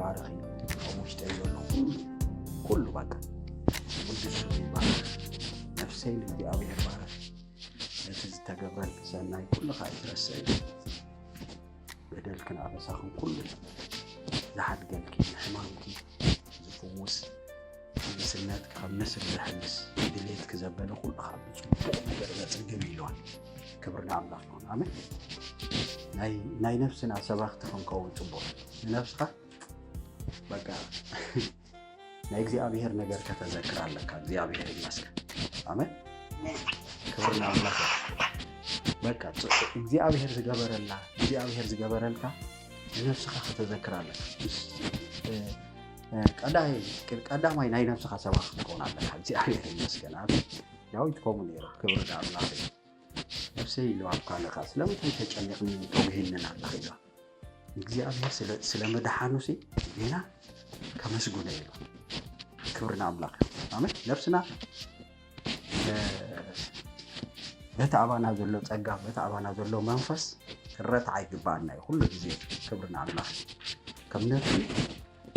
ባረኺ። ኣብ ውሽጠይ ዘሎ ኩሉ፣ ኩሉ በቃ ቅዱስ ስሙ ይባረኽ። ነፍሰይ ንእግዚኣብሔር ባረኽ። ነቲ ዝተገብረልኪ ሰናይ ኩሉ ከዓ ኣይትረስዒ። በደልክን ኣበሳኽን ኩሉ ዝሓድገልኪ፣ ንሕማምኪ ዝፍውስ፣ ቅድስነትኪ ካብ ነስሪ ዘሕምስ፣ ድሌትኪ ዘበለ ኩሉ ከዓ ብፅቡቕ ነገር ዘፅግብ ኢልዋ። ክብሪ ንኣምላኽ ይኹን። ኣሜን። ናይ ናይ ነፍስና ሰባኽቲ ክንከውን ፅቡቕ። ንነፍስኻ በቃ ናይ እግዚኣብሔር ነገር ከተዘክር ኣለካ። እግዚኣብሔር ይመስገን። ኣሜን። ክብሪ ንኣምላኽ። በቃ እግዚኣብሔር ዝገበረላ፣ እግዚኣብሔር ዝገበረልካ ንነፍስኻ ከተዘክር ኣለካ። ቀዳይ ቀዳማይ ናይ ነፍስኻ ሰባኽ ክትከውን ኣለካ። እግዚኣብሔር ይመስገን። ኣሜን። ዳዊት ከምኡ ነይሩ። ክብሪ ንኣምላኽ እዩ። ነፍሰይ ኢልዋ ኣብ ካልእኻ ስለምንታይ ተጨኒቕኒ ተውሂልንን ኣለኺ ኢልዋ። እግዚኣብሔር ስለ ስለ ምድሓኑ ሲ ጌና ከመስግኖ ኢሉ። ክብሪ ንኣምላኽ። ኣሜን። ነፍስና በቲ ኣባና ዘሎ ጸጋ፣ በቲ ኣባና ዘሎ መንፈስ ክረትዓ ይግባኣና እዩ ኩሉ ግዜ። ክብሪ ንኣምላኽ። ከም ነፍሲ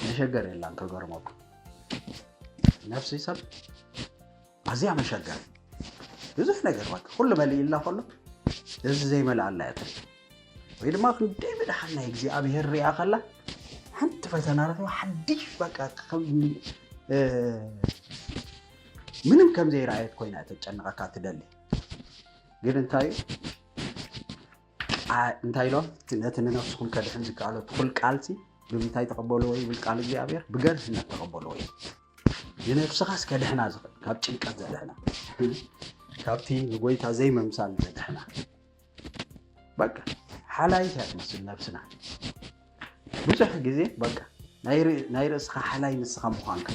መሸገር የላን። ከገርመኩም ነፍሲ ሰብ ኣዝያ መሸገር ብዙሕ ነገር በቃ ኩሉ መሊእላ ከሎ እዚ ዘይመልኣላ እያ ትርኢ። ወይ ድማ ክንደይ ምድሓን ናይ እግዚኣብሔር ሪኣ ከላ ሓንቲ ፈተና ረኺባ ሓድሽ በቃ ከም ምንም ከም ዘይረኣየት ኮይና እያ ተጨንቐካ ትደሊ። ግን እንታይ እዩ እንታይ ኢሎም ነቲ ንነፍስኹም ከድሕን ዝከኣሎ ትኹል ቃልሲ ብምንታይ ተቐበልዎ ይብል ቃል እግዚኣብሔር? ብገርህነት ተቐበልዎ እዩ። ንነፍስኻስ ከድሕና ዝኽእል ካብ ጭንቀት ዘድሕና ካብቲ ንጎይታ ዘይምምሳል ዘድሕና በቃ ሓላይት እያ ትመስል ነብስና። ብዙሕ ግዜ በቃ ናይ ርእስኻ ሓላይ ንስኻ ምዃንካ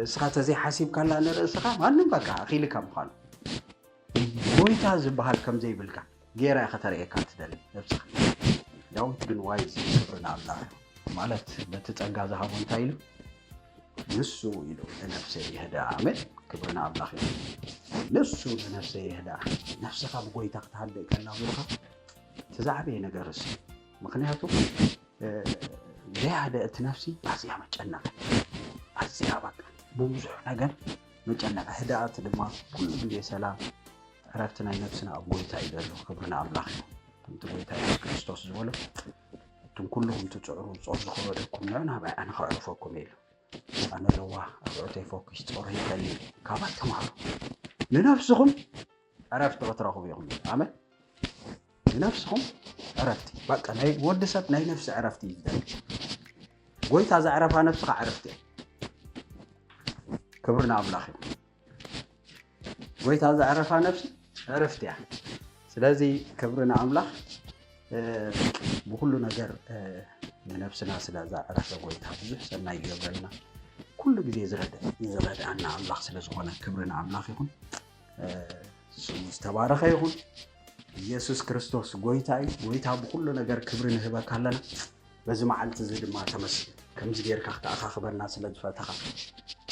እስኻ ተዘይሓሲብካላ ንርእስኻ ማንም በቃ ኣኺልካ ምዃኑ ጎይታ ዝበሃል ከምዘይብልካ ጌራ እያ ከተርእየካ ትደሊ ነብስኻ። ዳዊት ግን ዋይዝ ክብሪ ንኣምላኽ ማለት በቲ ጸጋ ዝሃቦ እንታይ ኢሉ ንሱ ኢሉ ንነፍሰይ ይህዳ። ኣሜን። ክብሪ ንኣምላኽ እዩ። ንሱ ንነፍሰይ ይህዳ። ነፍስኻ ብጎይታ ክትሃድእ ከላ ብልኻ እቲ ዝዓበየ ነገር እሱ። ምክንያቱ ዘይሃደእት ነፍሲ ኣዝያ መጨነቕ ኣዝያ በቃ ብብዙሕ ነገር መጨነቕ ህድኣት ድማ ኩሉ ግዜ ሰላም ዕረፍቲ ናይ ነፍስና ኣብ ጎይታ እዩ ዘሎ። ክብሪ ንኣምላኽ እዩ። ከምቲ ጎይታ የሱስ ክርስቶስ ዝበሎ እቱም ኩልኹም ትፅዕሩ ጾር ዝኸበደኩም ንዑ ናባይ ኣነ ከዕርፈኩም ኢሉ። ኣነ ለዋህ ኣብ ዕርተይ ፈኪስ ጾር ይከኒ ካባይ ተማሃሩ ንነፍስኹም ዕረፍቲ ክትረኽቡ ኢኹም። ኣመን። ንነፍስኹም ዕረፍቲ በቃ ናይ ወዲ ሰብ ናይ ነፍሲ ዕረፍቲ እዩ ዝደሊ። ጎይታ ዘዕረፋ ነፍስኻ ዕረፍቲ እያ። ክብሪ ንኣምላኽ እዩ። ጎይታ ዘዕረፋ ነፍሲ ዕረፍቲ እያ። ስለዚ ክብሪ ንኣምላኽ ብኩሉ ነገር ንነፍስና ስለ ዘዕረፈ ጎይታ ብዙሕ ሰናይ ይገብረልና። ኩሉ ግዜ ዝረድኣና ኣምላኽ ስለ ዝኾነ ክብሪ ንኣምላኽ ይኹን። ስሙ ዝተባረኸ ይኹን። ኢየሱስ ክርስቶስ ጎይታ እዩ። ጎይታ ብኩሉ ነገር ክብሪ ንህበካ ኣለና። በዚ መዓልቲ እዚ ድማ ተመስገን ከምዚ ጌርካ ክትኣኻኽበና ስለ ዝፈተኻ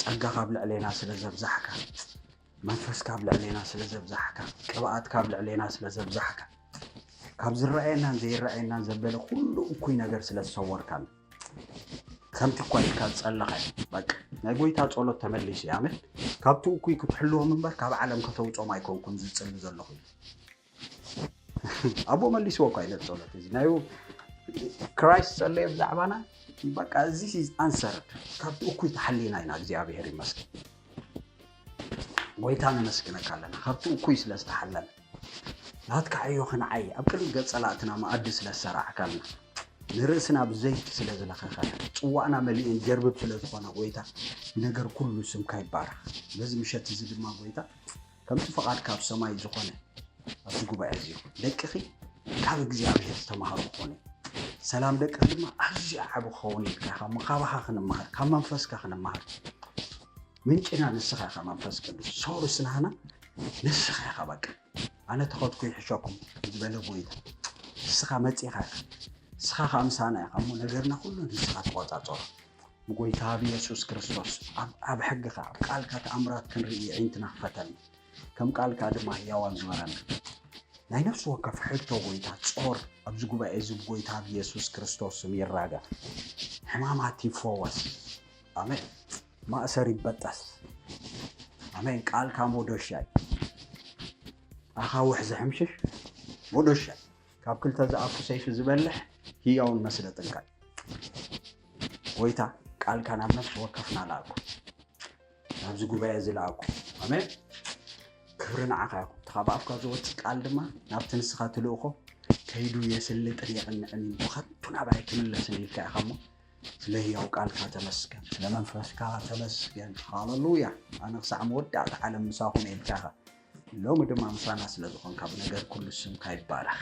ጸጋ ካብ ልዕሌና ስለ ዘብዛሕካ መንፈስ ካብ ልዕሌና ስለ ዘብዛሕካ ቅብኣት ካብ ልዕሌና ስለ ዘብዛሕካ ካብ ዝረኣየናን ዘይረኣየናን ዘበለ ኩሉ እኩይ ነገር ስለ ዝሰወርካን ከምቲ እኳ ኢልካ ዝጸለኸ በቃ ናይ ጎይታ ጸሎት ተመሊሱ እዩ። ኣሜን። ካብቲ እኩይ ክትሕልዎም እምበር ካብ ዓለም ከተውጾም ኣይኮንኩን ዝጽሊ ዘለኹ። ኣቦ መሊስዎ እኳ ኢለ ጸሎት እዚ ናይ ክራይስት ጸለየ ብዛዕባና በቃ እዚ ኣንሰርድ ካብቲ እኩይ ተሓሊና ኢና። እግዚኣብሔር ይመስገን። ጎይታ ነመስግነካ ኣለና ካብቲ እኩይ ስለ ዝተሓለለ ናትካ ዕዮ ክንዓይ ኣብ ቅድሚ ገጸላእትና መኣዲ ስለ ዝሰራዕካልና ንርእስና ብዘይቲ ስለ ዝለኸኸና ጽዋእና መሊእን ጀርብብ ስለ ዝኾነ ጎይታ ነገር ኩሉ ስምካ ይባረኽ። በዚ ምሸት እዚ ድማ ጎይታ ከምቲ ፍቓድ ካብ ሰማይ ዝኾነ ኣብዚ ጉባኤ እዚ ይኹን ደቅኺ ካብ እግዚኣብሔር ዝተማሃሩ ክኾኑ ሰላም ደቅኺ ድማ ኣዝዩ ዓቢ ክኸውን ኢልካ ኢኻ እሞ ካባኻ ክንመሃር ካብ መንፈስካ ክንመሃር ምንጭና ንስኻ ኢኻ መንፈስ ቅዱስ ሶርስ ናህና ንስኻ ኢኻ በቃ ኣነ ተኸትኩ ይሕሸኩም ዝበለ ጎይታ ንስኻ መጺኻ ኢኻ ንስኻ ከዓ ምሳና ኢኻ እሞ ነገርና ኩሉ ንስኻ ተቆጻጸሮ ብጎይታ ብየሱስ ክርስቶስ ኣብ ሕግኻ ኣብ ቃልካ ተኣምራት ክንርኢ የዒንትና ክፈተልና ከም ቃልካ ድማ ህያዋን ግበረና ናይ ነፍሲ ወከፍ ሕቶ ጎይታ ጾር ኣብዚ ጉባኤ እዚ ብጎይታ ብየሱስ ክርስቶስ ስም ይራገፍ። ሕማማት ይፈወስ። ኣሜን። ማእሰር ይበጠስ። ኣሜን። ቃልካ ሞዶሻይ ኣኻውሕ ዝሕምሽሽ ሞዶሻይ ካብ ክልተ ዝኣፉ ሰይፊ ዝበልሕ ህያውን መስለጥን ቃል ጎይታ ቃልካ ናብ ነፍሲ ወከፍና ለኣኩ ናብዚ ጉባኤ እዚ ለኣኩ። ኣሜን። ክብሪ ንዓኻ ይኹን። እቲ ካብ ኣፍካ ዝወፅእ ቃል ድማ ናብቲ ንስኻ ትልእኾ ከይዱ የስልጥን የቕንዕን እዩ። ብኸንቱ ናባይ ክምለስን ኢልካ ኢኻ እሞ ስለ ህያው ቃልካ ተመስገን፣ ስለ መንፈስካ ተመስገን። ሃለሉያ። ኣነ ክሳዕ መወዳእታ ዓለም ምሳኹም ኢልካ ኢኻ። ሎሚ ድማ ምሳና ስለ ዝኾንካ ብነገር ኩሉ ስምካ ይባረኽ።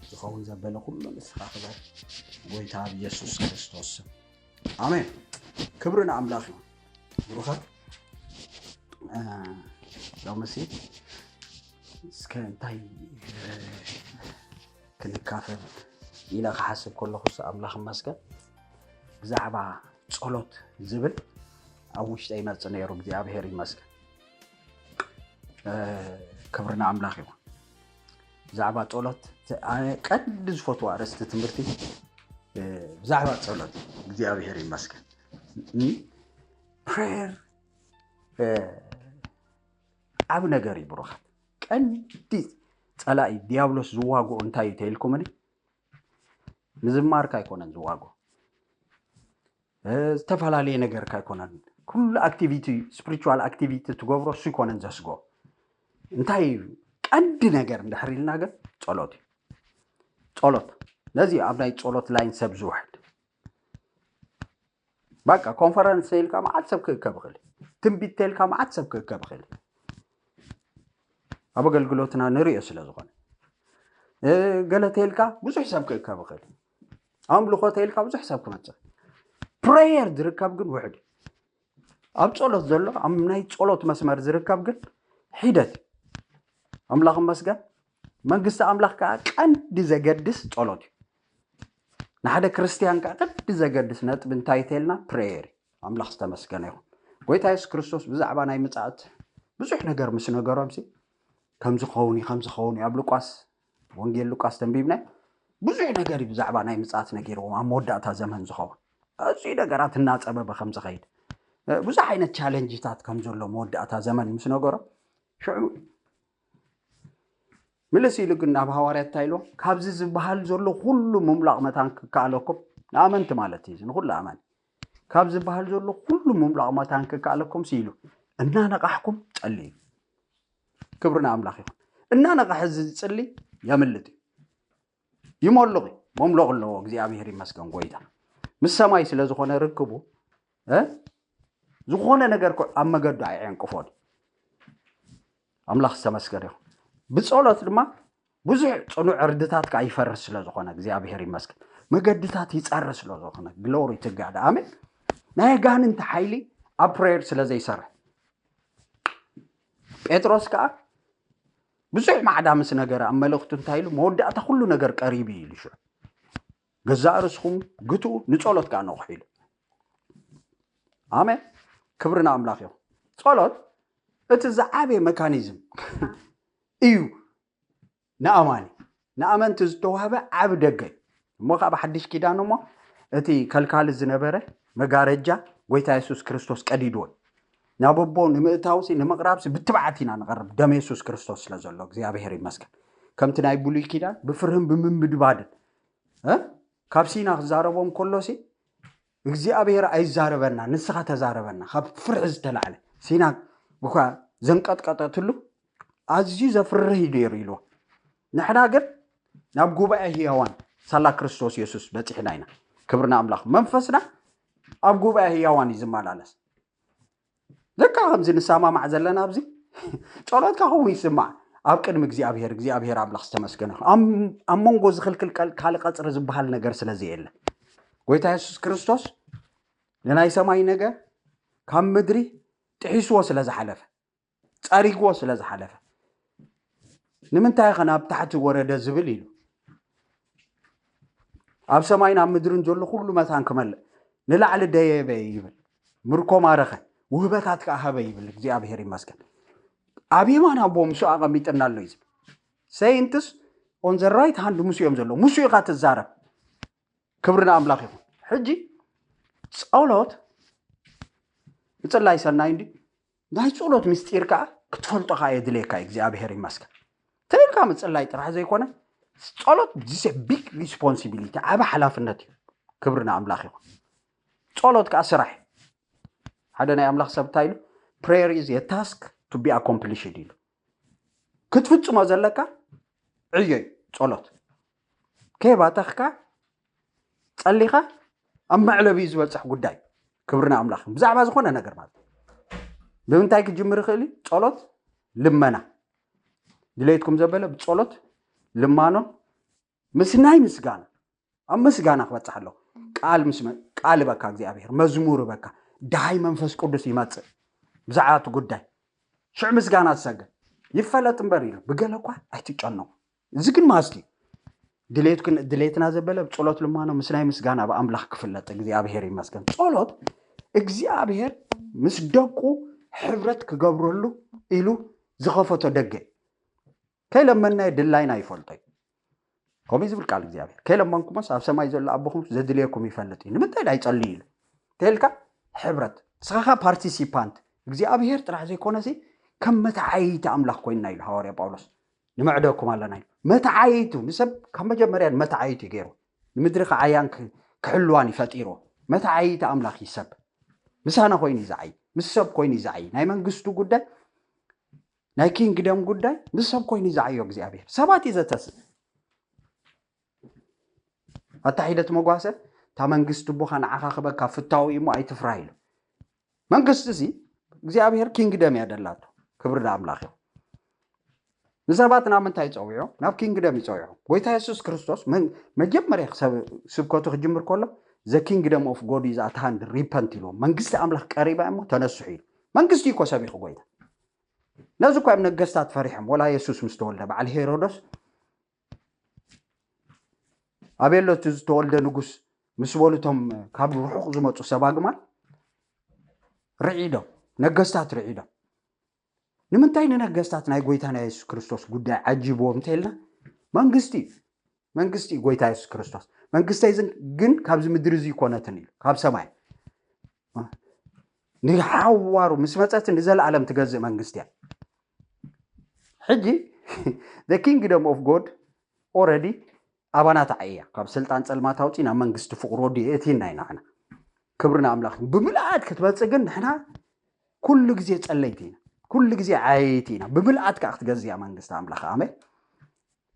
ዝኸውን ዘበለ ኩሉ ንስኻ ክበር ጎይታ ብየሱስ ክርስቶስ ስም። ኣሜን። ክብሪ ንኣምላኽ ይኹን። ብሩኻት ሎምሲ እስከ እንታይ ክንካፈል ኢለ ክሓስብ ከለኹ ኣምላኽ ይመስገን ብዛዕባ ጸሎት ዝብል ኣብ ውሽጠ ይመጽእ ነይሩ። እግዚኣብሔር ይመስገን። ክብሪ ንኣምላኽ ይኹን። ብዛዕባ ጸሎት ቀንዲ ዝፈትዋ ኣርእስቲ ትምህርቲ ብዛዕባ ጸሎት እግዚኣብሔር ይመስገን። ፕሬየር ዓብ ነገር እዩ ብሩኻት። ቀንዲ ጸላኢ ዲያብሎስ ዝዋግኦ እንታይ እዩ ተይልኩምኒ? ምዝማርካ ኣይኮነን ዝዋግኦ፣ ዝተፈላለየ ነገርካ ኣይኮነን። ኩሉ ኣክቲቪቲ፣ ስፕሪቹዋል ኣክቲቪቲ ትገብሮ እሱ ይኮነን ዘስጎ። እንታይ እዩ ቀንዲ ነገር እንድሕር ኢልና ግን ጸሎት እዩ። ጸሎት ነዚ ኣብ ናይ ጸሎት ላይን ሰብ ዝውሕድ በቃ ኮንፈረንስ ተይልካ መዓት ሰብ ክእከብ ይኽእል። ትንቢት ተይልካ መዓት ሰብ ክእከብ ይኽእል። ኣብ ኣገልግሎትና ንሪኦ ስለ ዝኾነ ገለ ተይልካ ብዙሕ ሰብ ክእከብ ይኽእል። ኣምልኾ ተይልካ ብዙሕ ሰብ ክመፅእ። ፕሬየር ዝርከብ ግን ውሕድ እዩ። ኣብ ጸሎት ዘሎ ኣብ ናይ ጸሎት መስመር ዝርከብ ግን ሒደት እዩ። ኣምላኽ ይመስገን። መንግስቲ ኣምላኽ ከዓ ቀንዲ ዘገድስ ጸሎት እዩ። ንሓደ ክርስትያን ከዓ ቀንዲ ዘገድስ ነጥቢ እንታይ ተልና ፕሬየር እዩ። ኣምላኽ ዝተመስገነ ይኹን። ጎይታ የሱስ ክርስቶስ ብዛዕባ ናይ ምጽኣት ብዙሕ ነገር ምስ ነገሮም ሲ ከምዝኸውን እዩ ከምዝኸውን እዩ ኣብ ሉቃስ ወንጌል ሉቃስ ተንቢብና ብዙሕ ነገር እዩ ብዛዕባ ናይ ምጽኣት ነጊርዎም ኣብ መወዳእታ ዘመን ዝኸውን ኣዝዩ ነገራት እናጸበበ ከም ዝኸይድ ብዙሕ ዓይነት ቻለንጅታት ከም ዘሎ መወዳእታ ዘመን ምስ ነገሮም ሽዑ ምልስ ኢሉ ግን ናብ ሃዋርያት እንታይ ኢልዎም? ካብዚ ዝበሃል ዘሎ ኩሉ ምምላቕ መታን ክከኣለኩም ንኣመንቲ ማለት እዩ ንኩሉ ኣማኒ ካብ ዝበሃል ዘሎ ኩሉ ምምላቕ መታን ክከኣለኩም ሲኢሉ እናነቓሕኩም ጸልዩ ክብሪ ንኣምላኽ ይኹን እናነቓሐ ዝጽሊ የምልጥ እዩ ይመልቕ እዩ መምለቕ ኣለዎ እግዚኣብሔር ይመስገን ጎይታ ምስ ሰማይ ስለ ዝኾነ ርክቡ ዝኾነ ነገር ኣብ መገዱ ኣይዕንቅፎን ኣምላኽ ዝተመስገነ ይኹን ብጸሎት ድማ ብዙሕ ጽኑዕ ዕርድታት ከዓ ይፈርስ ስለ ዝኾነ እግዚኣብሔር ይመስገን መገድታት ይጸሪ ስለ ዝኾነ ግሎሪ ትጋደ ኣሜን ናይ ኣጋንንቲ ሓይሊ ኣብ ፕሬየር ስለ ዘይሰርሕ ጴጥሮስ ከዓ ብዙሕ ማዕዳ ምስ ነገረ ኣብ መልእኽቱ እንታይ ኢሉ መወዳእታ ኩሉ ነገር ቀሪቡ እዩ ኢሉ ሽዑ ገዛእ ርእስኹም ግትኡ ንጸሎት ከዓ ነቑሑ ኢሉ ኣሜን ክብሪ ንኣምላኽ ይኹን ጸሎት እቲ ዝዓበየ መካኒዝም እዩ ንኣማኒ ንኣመንቲ ዝተዋህበ ዓብ ደገ እዩ እሞ ካብ ሓድሽ ኪዳን እሞ እቲ ከልካሊ ዝነበረ መጋረጃ ጎይታ የሱስ ክርስቶስ ቀዲድዎ እዩ ናብ ኣቦ ንምእታውሲ ንምቕራብሲ ብትብዓት ኢና ንቐርብ ደም የሱስ ክርስቶስ ስለ ዘሎ እግዚኣብሔር ይመስገን ከምቲ ናይ ብሉይ ኪዳን ብፍርህን ብምምድባድን ካብ ሲና ክዛረቦም ከሎሲ እግዚኣብሔር ኣይዛረበና ንስኻ ተዛረበና ካብ ፍርሒ ዝተላዕለ ሲና እኳ ዘንቀጥቀጠትሉ ኣዝዩ ዘፍርህ እዩ ነይሩ ኢልዎ ንሕና ግን ናብ ጉባኤ ህያዋን ሳላ ክርስቶስ የሱስ በፂሕና ኢና ክብሪ ንኣምላኽ መንፈስና ኣብ ጉባኤ ህያዋን እዩ ዝመላለስ ደካ ከምዚ ንሰማማዕ ዘለና ኣብዚ ጸሎትካ ከምኡ ይስማዕ ኣብ ቅድሚ እግዚኣብሔር እግዚኣብሔር ኣምላኽ ዝተመስገነ ኣብ መንጎ ዝኽልክል ካልእ ቀፅሪ ዝበሃል ነገር ስለ ዘየለ ጎይታ የሱስ ክርስቶስ ንናይ ሰማይ ነገር ካብ ምድሪ ጥሒስዎ ስለ ዝሓለፈ ጸሪግዎ ስለ ዝሓለፈ ንምንታይ ኸ ናብ ታሕቲ ወረደ ዝብል ኢሉ ኣብ ሰማይን ኣብ ምድርን ዘሎ ኩሉ መታን ክመልእ ንላዕሊ ደየበ ይብል ምርኮ ማረኸ ውህበታት ከዓ ሃበ ይብል እግዚኣብሔር ይመስገን ኣብ የማን ኣቦ ምስኡ ኣቐሚጥና ኣሎ እዩ ዝብል ሰይንትስ on the right hand ምስ እዮም ዘለዉ፣ ምስ ኢኻ ትዛረብ። ክብሪ ንኣምላኽ ይኹን። ሕጂ ጸሎት ምጽላይ ሰናይ እንዲ ናይ ጸሎት ምስጢር ከዓ ክትፈልጦ ከዓ የድልየካ እዩ። እግዚኣብሔር ይመስገን። ተይልካ ምጽላይ ጥራሕ ዘይኮነ ጸሎት this big responsibility፣ ዓቢ ሓላፍነት እዩ። ክብሪ ንኣምላኽ ይኹን። ጸሎት ከዓ ስራሕ እዩ። ሓደ ናይ ኣምላኽ ሰብ እንታይ ኢሉ? Prayer is a task to be accomplished ኢሉ። ክትፍጽሞ ዘለካ ዕዮ እዩ ጸሎት። ከይባተኽካ ጸሊኻ ኣብ መዕለቢ እዩ ዝበጽሕ ጉዳይ። ክብሪ ንኣምላኽ። ብዛዕባ ዝኾነ ነገር ማለት እዩ። ብምንታይ ክጅምር ይኽእል እዩ? ጸሎት፣ ልመና። ድሌትኩም ዘበለ ብጸሎት፣ ልማኖ፣ ምስ ናይ ምስጋና፣ ኣብ ምስጋና ክበጽሕ ኣለዎ። ቃል ምስ መ-፣ ቃል በካ እግዚኣብሔር፣ መዝሙር በካ፣ ደሃይ መንፈስ ቅዱስ ይመጽእ። ብዛዕባ እቲ ጉዳይ ሽዕ ምስጋና ትሰግድ። ይፈለጥ እምበር ኢሉ፣ ብገለ እኳ ኣይትጨነቑ። እዚ ግን ማስት እዩ። ድሌትክን-፣ ድሌትና ዘበለ ብጸሎት ልማኖ ምስ ናይ ምስጋና ብኣምላኽ ክፍለጥ እግዚኣብሔር ይመስገን። ጸሎት እግዚኣብሔር ምስ ደቁ ሕብረት ክገብረሉ ኢሉ ዝኸፈቶ ደገ። ከይለመናዮ ድላይና ይፈልጦ እዩ። ከምኡ ዝብል ቃል እግዚኣብሔር። ከይለመንኩሞስ ኣብ ሰማይ ዘሎ ኣቦኹም ዘድልየኩም ይፈልጥ እዩ። ንምንታይ ዳይጸልዩ ኢሉ? ተልካ ሕብረት። ንስኻ ኸኣ ፓርቲሲፓንት። እግዚኣብሔር ጥራሕ ዘይኮነሲ ከም መተዓይይቲ ኣምላኽ ኮይንና ኢሉ ሃዋርያ ጳውሎስ። ንመዕደኩም ኣለና ኢሉ። መተዓይይቱ፣ ንሰብ ካብ መጀመርያ መተዓይይቱ እዩ ገይሩ። ንምድሪ ከዓያን ክ-፣ ክሕልዋን እዩ ፈጢርዎ። መተዓይይቲ ኣምላኽ እዩ ሰብ። ምሳና ኮይኑ እዩ ዝዓይ። ምስ ሰብ ኮይኑ እዩ ዝዓይ። ናይ መንግስቱ ጉዳይ፣ ናይ ኪንግደም ጉዳይ ምስ ሰብ ኮይኑ እዩ ዝዓዮ እግዚኣብሔር። ሰባት እዩ ዘተስእ። ኣታ ሒደት መጓሰ፣ እታ መንግስቲ ኣቦኻ ንዓኻ ክበካ ፍታው እዩ እሞ ኣይትፍራህ ኢሉ። መንግስቲ እዚ እግዚኣብሔር ኪንግደም እያ ደላቶ። ክብሪ ንኣምላኽ እዩ። ንሰባት ናብ ምንታይ ይጸውዖ? ናብ ኪንግደም ይጸውዖ። ጎይታ የሱስ ክርስቶስ መን-፣ መጀመርያ ክሰብ-፣ ስብከቱ ክጅምር ከሎ፣ "The kingdom of God is at hand, repent" ኢልዎም። መንግስቲ ኣምላኽ ቀሪባ እሞ ተነስሑ ኢሉ። መንግስቲ እኮ ሰቢኹ ጎይታ። ነዚ እኮ እዮም ነገስታት ፈሪሖም። ወላ የሱስ ምስ ተወልደ፣ በዓል ሄሮዶስ፣ "ኣበይ ኣሎ እቲ ዝተወልደ ንጉስ?" ምስ በሉ እቶም ካብ ርሑቕ ዝመጹ ሰብ ኣግማል ርዒዶም፣ ነገስታት ርዒዶም። ንምንታይ ንነገስታት ናይ ጎይታና የሱስ ክርስቶስ ጉዳይ ዓጂብዎም እንተኢልና፣ መንግስቲ እዩ። መንግስቲ እዩ ጎይታ የሱስ ክርስቶስ። "መንግስተይ ዝን-፣ ግን ካብዚ ምድሪ እዚ ይኮነትን" ኢሉ፣ ካብ ሰማይ። ንሓዋሩ ምስ መጸት ንዘለኣለም ትገዝእ መንግስቲ እያ። ሕጂ the kingdom of God already ኣባና ተዓይያ። ካብ ስልጣን ጸልማት ኣውጺ ናብ መንግስቲ ፍቕሩ ወዲ የእቲና ኢና ንሕና። ክብሪ ንኣምላኽ። ብምልኣት ክትመጽእ ግን ንሕና ኩሉ ግዜ ጸለይቲ ኢና። ኩሉ ግዜ ዓየይቲ ኢና። ብምልኣት ከኣ ክትገዝእ እያ መንግስቲ ኣምላኽ። ኣሜን።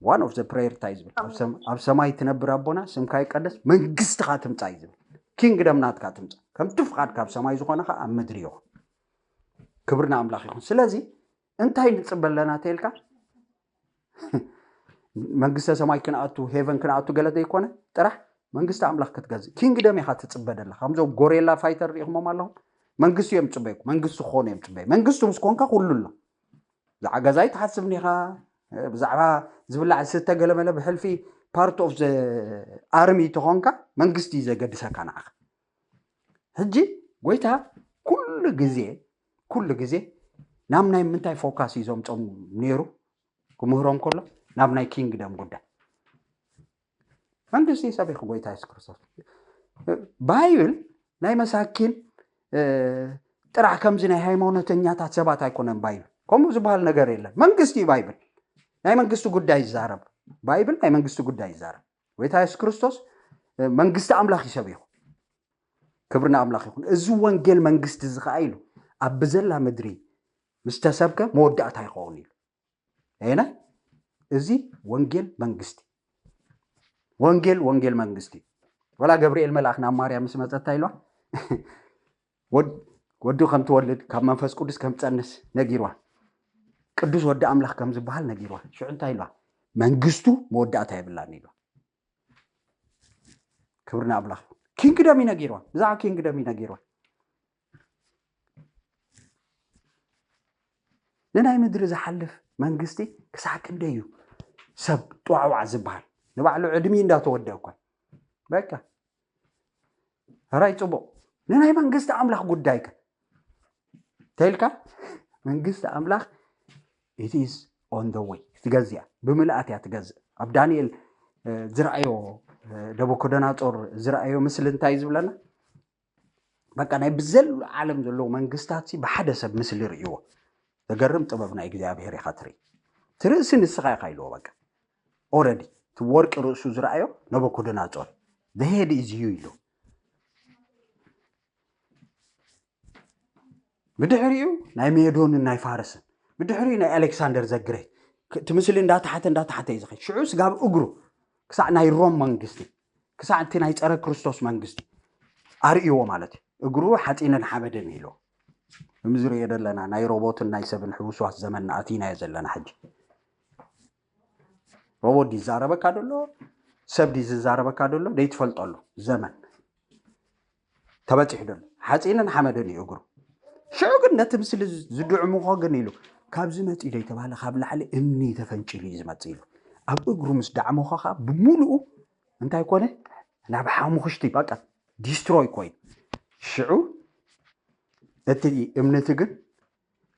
One of the prayer እንታይ ዝብል? ኣብ ሰም-፣ ኣብ ሰማይ ትነብር ኣቦና፣ ስምካ ይቀደስ፣ መንግስትኻ ትምጻእ እዩ ዝብል። ኪንግደም ናትካ ትምጻእ። ከምቲ ፍቓድካ ኣብ ሰማይ ዝኾነ ከኣ ኣብ ምድሪ ይኹን። ክብሪ ንኣምላኽ ይኹን። ስለዚ እንታይ ንጽበ ኣለና ተልካ? መንግስተ ሰማይ ክንኣቱ፣ ሄቨን ክንኣቱ ገለ ዘይኮነ፣ ጥራሕ መንግስቲ ኣምላኽ ክትገዝእ። ኪንግደም ኢኻ ትጽበ ደለኻ። ከምዞም ጎሬላ ፋይተር ርኢኹሞም ኣለኹም? መንግስቲ እዮም ጽበይኩ። መንግስቲ ክኾኑ እዮም ጽበይ። መንግስቲ ምስ ኮንካ ኩሉ ኣሎ። ብዛዕባ ገዛ ኣይትሓስብን ኢኻ። ብዛዕባ ዝብላዕ ዝስተ ገለመለ ብሕልፊ ፓርት ኦፍ ዘ ኣርሚ ተኾንካ መንግስቲ እዩ ዘገድሰካ ንዓኻ። ሕጂ ጎይታ ኩሉ ግዜ፣ ኩሉ ግዜ ናብ ናይ ምንታይ ፎካስ እዩ ዘምጾም ነይሩ? ክምህሮም ከሎ ናብ ናይ ኪንግደም ጉዳይ። መንግስቲ ሰቢኹ ጎይታ የሱስ ክርስቶስ። ባይብል ናይ መሳኪን፣ እ፣ ጥራሕ ከምዚ ናይ ሃይማኖተኛታት ሰባት ኣይኮነን ባይብል። ከምኡ ዝበሃል ነገር የለን። መንግስቲ እዩ ባይብል። ናይ መንግስቲ ጉዳይ ይዛረብ። ባይብል ናይ መንግስቲ ጉዳይ ይዛረብ። ጎይታ የሱስ ክርስቶስ፣ እ፣ መንግስቲ ኣምላኽ እዩ ሰቢኹ። ክብሪ ንኣምላኽ ይኹን። እዚ ወንጌል መንግስቲ እዚ ኸኣ ኢሉ ኣብ ብዘላ ምድሪ ምስ ተሰብከ መወዳእታ ይኸውን ኢሉ። ኣየናይ? እዚ ወንጌል መንግስቲ። ወንጌል፣ ወንጌል መንግስቲ። ወላ ገብርኤል መልኣኽ ናብ ማርያም ምስ መጸ እንታይ ኢልዋ? ወድ-፣ ወዲ ከም ትወልድ፣ ካብ መንፈስ ቅዱስ ከም ትጸንስ ነጊርዋ። ቅዱስ ወዲ ኣምላኽ ከም ዝበሃል ነጊርዋ። ሽዑ እንታይ ኢልዋ? መንግስቱ መወዳእታ የብላን ኢልዋ። ክብሪ ንኣምላኽ። ኪንግደም እዩ ነጊርዋ። ብዛዕባ ኪንግደም እዩ ነጊርዋ። ንናይ ምድሪ ዝሓልፍ መንግስቲ ክሳዕ ክንደይ እዩ ሰብ ጥዋዕዋዕ ዝበሃል? ንባዕሉ ዕድሚ እንዳተወደአ እኳ። በቃ። ሕራይ ጽቡቕ። ንናይ መንግስቲ ኣምላኽ ጉዳይ ከ? ተልካ? መንግስቲ ኣምላኽ it is on the way። ትገዝእ እያ። ብምልኣት እያ ትገዝእ። ኣብ ዳንኤል ዝረኣዮ፣ ነቡኮደናጾር ዝረኣዮ ምስሊ እንታይ ዝብለና? በቃ ናይ ብዘሉ ዓለም ዘለዉ መንግስታት ብሓደ ሰብ ምስሊ ርእይዎ። ዘገርም ጥበብ ናይ እግዚኣብሔር ኢኻ ትርኢ። ትርእሲ ንስኻ ኢኻ ኢልዎ። በቃ ኦረዲ እቲ ወርቂ ርእሱ ዝረኣዮ ነቡኮደናጾር፣ the head is you ኢሉ። ብድሕሪኡ ናይ ሜዶንን ናይ ፋርስን፣ ብድሕሪኡ ናይ ኣሌክሳንደር ዘግሬት። እቲ ምስሊ እንዳተሓተ እንዳተሓተ እዩ ዝኸድ። ሽዑ ስጋብ እግሩ ክሳዕ ናይ ሮም መንግስቲ፣ ክሳዕ እቲ ናይ ጸረ ክርስቶስ መንግስቲ ኣርእይዎ ማለት እዩ። እግሩ ሓፂንን ሓመድን ኢሉ። እዚ ንሪኦ ዘለና ናይ ሮቦትን ናይ ሰብን ሕውስዋስ ዘመን ኣቲናዮ ዘለና ሕጂ። ሮቦት ድዩ ዝዛረበካ ደሎ? ሰብ ድዩ ዝዛረበካ ደሎ? ደይትፈልጠሉ ዘመን ተበፂሑ ደሎ። ሓፂንን ሓመድን እዩ እግሩ። ሽዑ ግን ነቲ ምስሊ ዝድዕምኾ ግን ኢሉ፣ ካብዚ መፂኡ ዶ የተባለ ካብ ላዕሊ እምኒ ተፈንጭሉ እዩ ዝመፅእ ኢሉ። ኣብ እግሩ ምስ ዳዕመኾ ከዓ ብምሉኡ እንታይ ኮነ? ናብ ሓሙኽሽቲ በቃ ዲስትሮይ ኮይኑ። ሽዑ እቲ እምነቲ ግን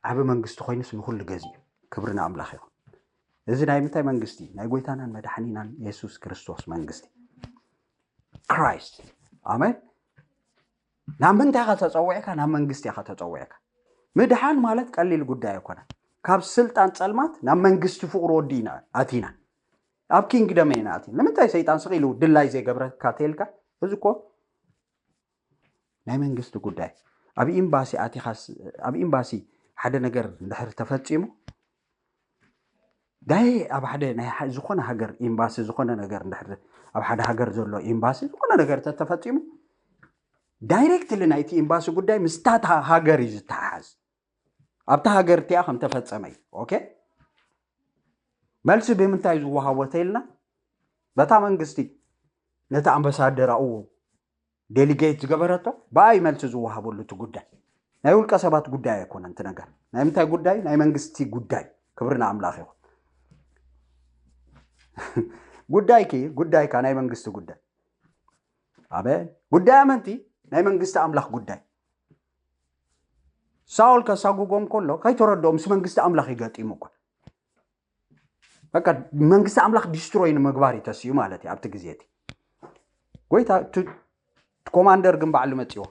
ዓቢ መንግስቲ ኮይኑስ ንኹሉ ገዚኡ። ክብሪ ንኣምላኽ ይኹን። እዚ ናይ ምንታይ መንግስቲ? ናይ ጎይታናን መድሓኒናን የሱስ ክርስቶስ መንግስቲ። ክራይስት። ኣሜን። ናብ ምንታይ ኢኻ ተጸዊዕካ? ናብ መንግስቲ ኢኻ ተጸዊዕካ። ምድሓን ማለት ቀሊል ጉዳይ ኣይኮነን። ካብ ስልጣን ጸልማት ናብ መንግስቲ ፍቕሩ ወዲ ኢና ኣቲና። ኣብ ኪንግደም ኢና ኣቲና። ንምንታይ ሰይጣን ስቕ ኢሉ ድላይ ዘይገብረካ ተልካ? እዚ እኮ ናይ መንግስቲ ጉዳይ። ኣብ ኤምባሲ ኣቲኻስ፣ ኣብ ኤምባሲ ሓደ ነገር እንድሕር ተፈጺሙ፣ ዳይ ኣብ ሓደ ናይ ሓ-፣ ዝኾነ ሃገር ኤምባሲ ዝኾነ ነገር እንድሕር ኣብ ሓደ ሃገር ዘሎ ኤምባሲ ዝኾነ ነገር ተተፈጺሙ፣ ዳይሬክትሊ ናይቲ ኤምባሲ ጉዳይ ምስታ እታ ሃገር እዩ ዝተሓሓዝ። ኣብታ ሃገር እቲኣ ከም ተፈጸመ እዩ። ኦኬ? መልሲ ብምንታይ ዝወሃቦ ተይልና? በታ መንግስቲ ነቲ ኣምባሳደር ኣብኡ ዴሊጌት ዝገበረቶ ብኣይ መልሲ ዝወሃበሉ እቲ ጉዳይ። ናይ ውልቀ ሰባት ጉዳይ ኣይኮነን እቲ ነገር። ናይ ምንታይ ጉዳይ? ናይ መንግስቲ ጉዳይ። ክብሪ ንኣምላኽ ይኹን። ጉዳይኪ፣ ጉዳይካ ናይ መንግስቲ ጉዳይ። ኣበ ጉዳይ ኣመንቲ ናይ መንግስቲ ኣምላኽ ጉዳይ። ሳኦል ከሳጉጎም ከሎ ከይተረድኦ ምስ መንግስቲ ኣምላኽ ይገጢሙ እኮ። በቃ መንግስቲ ኣምላኽ ዲስትሮይ ንምግባር እዩ ተስዩ ማለት እዩ። ኣብቲ ግዜ እቲ ጎይታ እቲ ኮማንደር ግን ባዕሉ መጺዎ።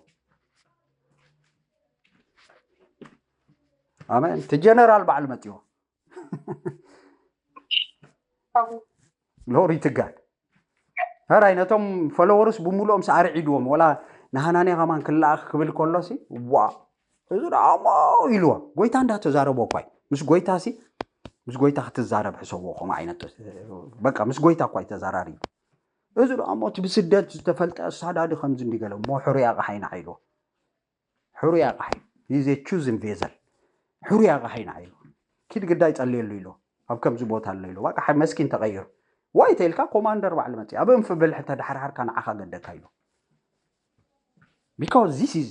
ኣሜን። እቲ ጀነራል ባዕሉ መጺዎ። ሎሪ ትጋል። ሕራይ ነቶም ፎሎወርስ ብምሉኦም ኣርዒድዎም፣ ወላ ንሃናንያ ከማን ክለኣኽ ክብል ከሎሲ፣ ዋ፣ እዚ ደኣ እሞ ኢልዎ። ጎይታ እንዳተዛረቦ እኳ እዩ። ምስ ጎይታሲ፣ ምስ ጎይታ ክትዛረብ ሕሰብዎ፣ ከምኡ ዓይነት፣ በቃ ምስ ጎይታ እኳ እዩ ተዘራሪቡ። እዚ ደኣ እሞ እቲ ብስደት ዝተፈልጠ ኣሳዳዲ ከምዚ እንዲገለ እሞ ሕሩይ ኣቕሓ ኢና ኢልዎ። ሕሩይ ኣቕሓ እዩ። He's a chosen vessel። ሕሩይ ኣቕሓ ኢና ኢሉ። ኪድ ግዳይ ጸልየሉ ኢሉ። ኣብ ከምዚ ቦታ ኣሎ ኢሉ። በቃ ሓደ መስኪን ተቐይሩ። ዋይ ተይልካ ኮማንደር ባዕሉ መጽእ። ኣብ እንፍ ብልሒ ተዳሕርሓርካ ንዓኻ ገደካ ኢሉ። Because this is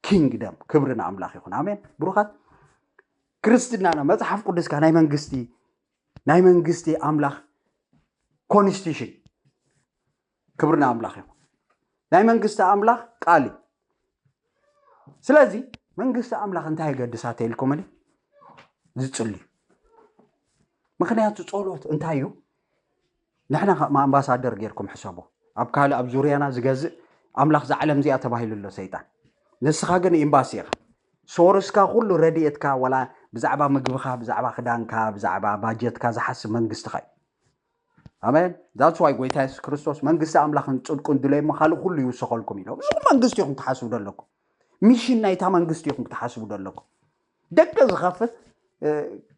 kingdom። ክብሪ ንኣምላኽ ይኹን። ኣሜን። ብሩኻት፣ ክርስትናና መጽሓፍ ቅዱስካ ናይ መንግስቲ፣ ናይ መንግስቲ ኣምላኽ ኮንስቲቱሽን። ክብሪ ንኣምላኽ ይኹን። ናይ መንግስቲ ኣምላኽ ቃል እዩ። ስለዚ መንግስቲ ኣምላኽ እንታይ የገድሳ ተይልኩምኒ? ዝጽልዩ። ምኽንያቱ ጸሎት እንታይ እዩ? ንሕና ከም ኣምባሳደር ጌርኩም ሕሰቦ። ኣብ ካልእ ኣብ ዙርያና ዝገዝእ ኣምላኽ እዛ ዓለም እዚኣ ተባሂሉ ኣሎ ሰይጣን። ንስኻ ግን ኤምባሲ ኢኻ። ሶርስካ ኩሉ ረድኤትካ፣ ወላ ብዛዕባ ምግብኻ፣ ብዛዕባ ክዳንካ፣ ብዛዕባ ባጀትካ ዝሓስብ መንግስትኻ እዩ። ኣሜን። That's why ጎይታ የሱስ ክርስቶስ መንግስቲ ኣምላኽን ጽድቁን ድለዩ እሞ ካልእ ኩሉ ይውሰኸልኩም ኢሎም። ንስኹም መንግስቲ ኢኹም ትሓስቡ ዘለኩም። ሚሽን ናይታ መንግስቲ ኢኹም ክትሓስቡ ዘለኩም። ደቂ ዝኸፍት፣ እ፣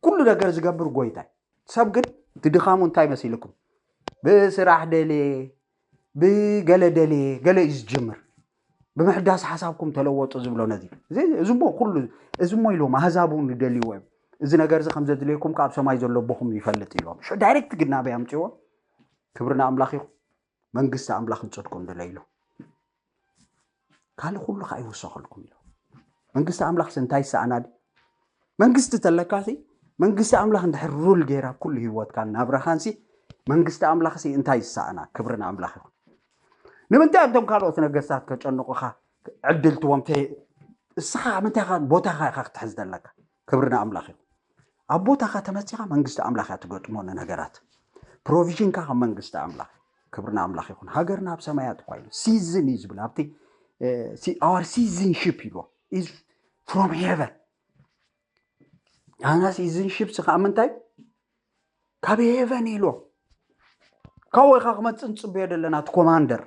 ኩሉ ነገር ዝገብር ጎይታ እዩ። ሰብ ግን እቲ ድኻሙ እንታይ መሲልኩም? ብስራሕ ደልየ፣ ብገለ ደልየ፣ ገለ እዩ ዝጅምር። ብምሕዳስ ሓሳብኩም ተለወጡ ዝብሎ ነዚ። እዚ፣ እዚ እሞ ኩሉ፣ እዚ እሞ ኢሎም ኣህዛብ እውን ይደልይዎ እዮም። እዚ ነገር እዚ ከም ዘድልየኩም ከኣ ኣብ ሰማይ ዘሎ ኣቦኹም ይፈልጥ ኢሎም። ሽዑ ዳይሬክት ግን ናበይ ኣምጽእዎ? ክብሪ ንኣምላኽ ይኹን። መንግስቲ ኣምላኽን ጽድቁን ድለዩ ኢሉ። ካልእ ኩሉ ከኣ ይውሰኸልኩም ኢሉ። መንግስቲ ኣምላኽስ እንታይ ይሰኣና ድዩ? መንግስቲ ተለካሲ፣ መንግስቲ ኣምላኽ እንድሕር ሩል ገይራ ኩሉ ህይወትካን ናብራኻንሲ፣ መንግስቲ ኣምላኽሲ እንታይ ይሰኣና? ክብሪ ንኣምላኽ ይኹን። ንምንታይ እቶም ካልኦት ነገስታት ከጨንቑኻ ዕድል ትቦም? ተ-፣ እስኻ ምንታይ ኢኻ ቦታኻ ኢኻ ክትሕዝ ዘለካ? ክብሪ ንኣምላኽ ይኹን። ኣብ ቦታኻ ተመጺኻ መንግስቲ ኣምላኽ እያ ትገጥሞ ንነገራት። ፕሮቪዥንካ ካብ መንግስቲ ኣምላኽ። ክብሪ ንኣምላኽ ይኹን። ሃገርና ኣብ ሰማያት እኳ ኢሉ። ሲዝን እዩ ዝብል ኣብቲ our citizenship ኢልዎ is from heaven። ኣና ሲዝንሽፕ ከዓ ምንታይ ካብ ሄቨን ኢልዎ። ካብ ወይካ ክመፅእ ንፅበዮ ዘለና እቲ ኮማንደር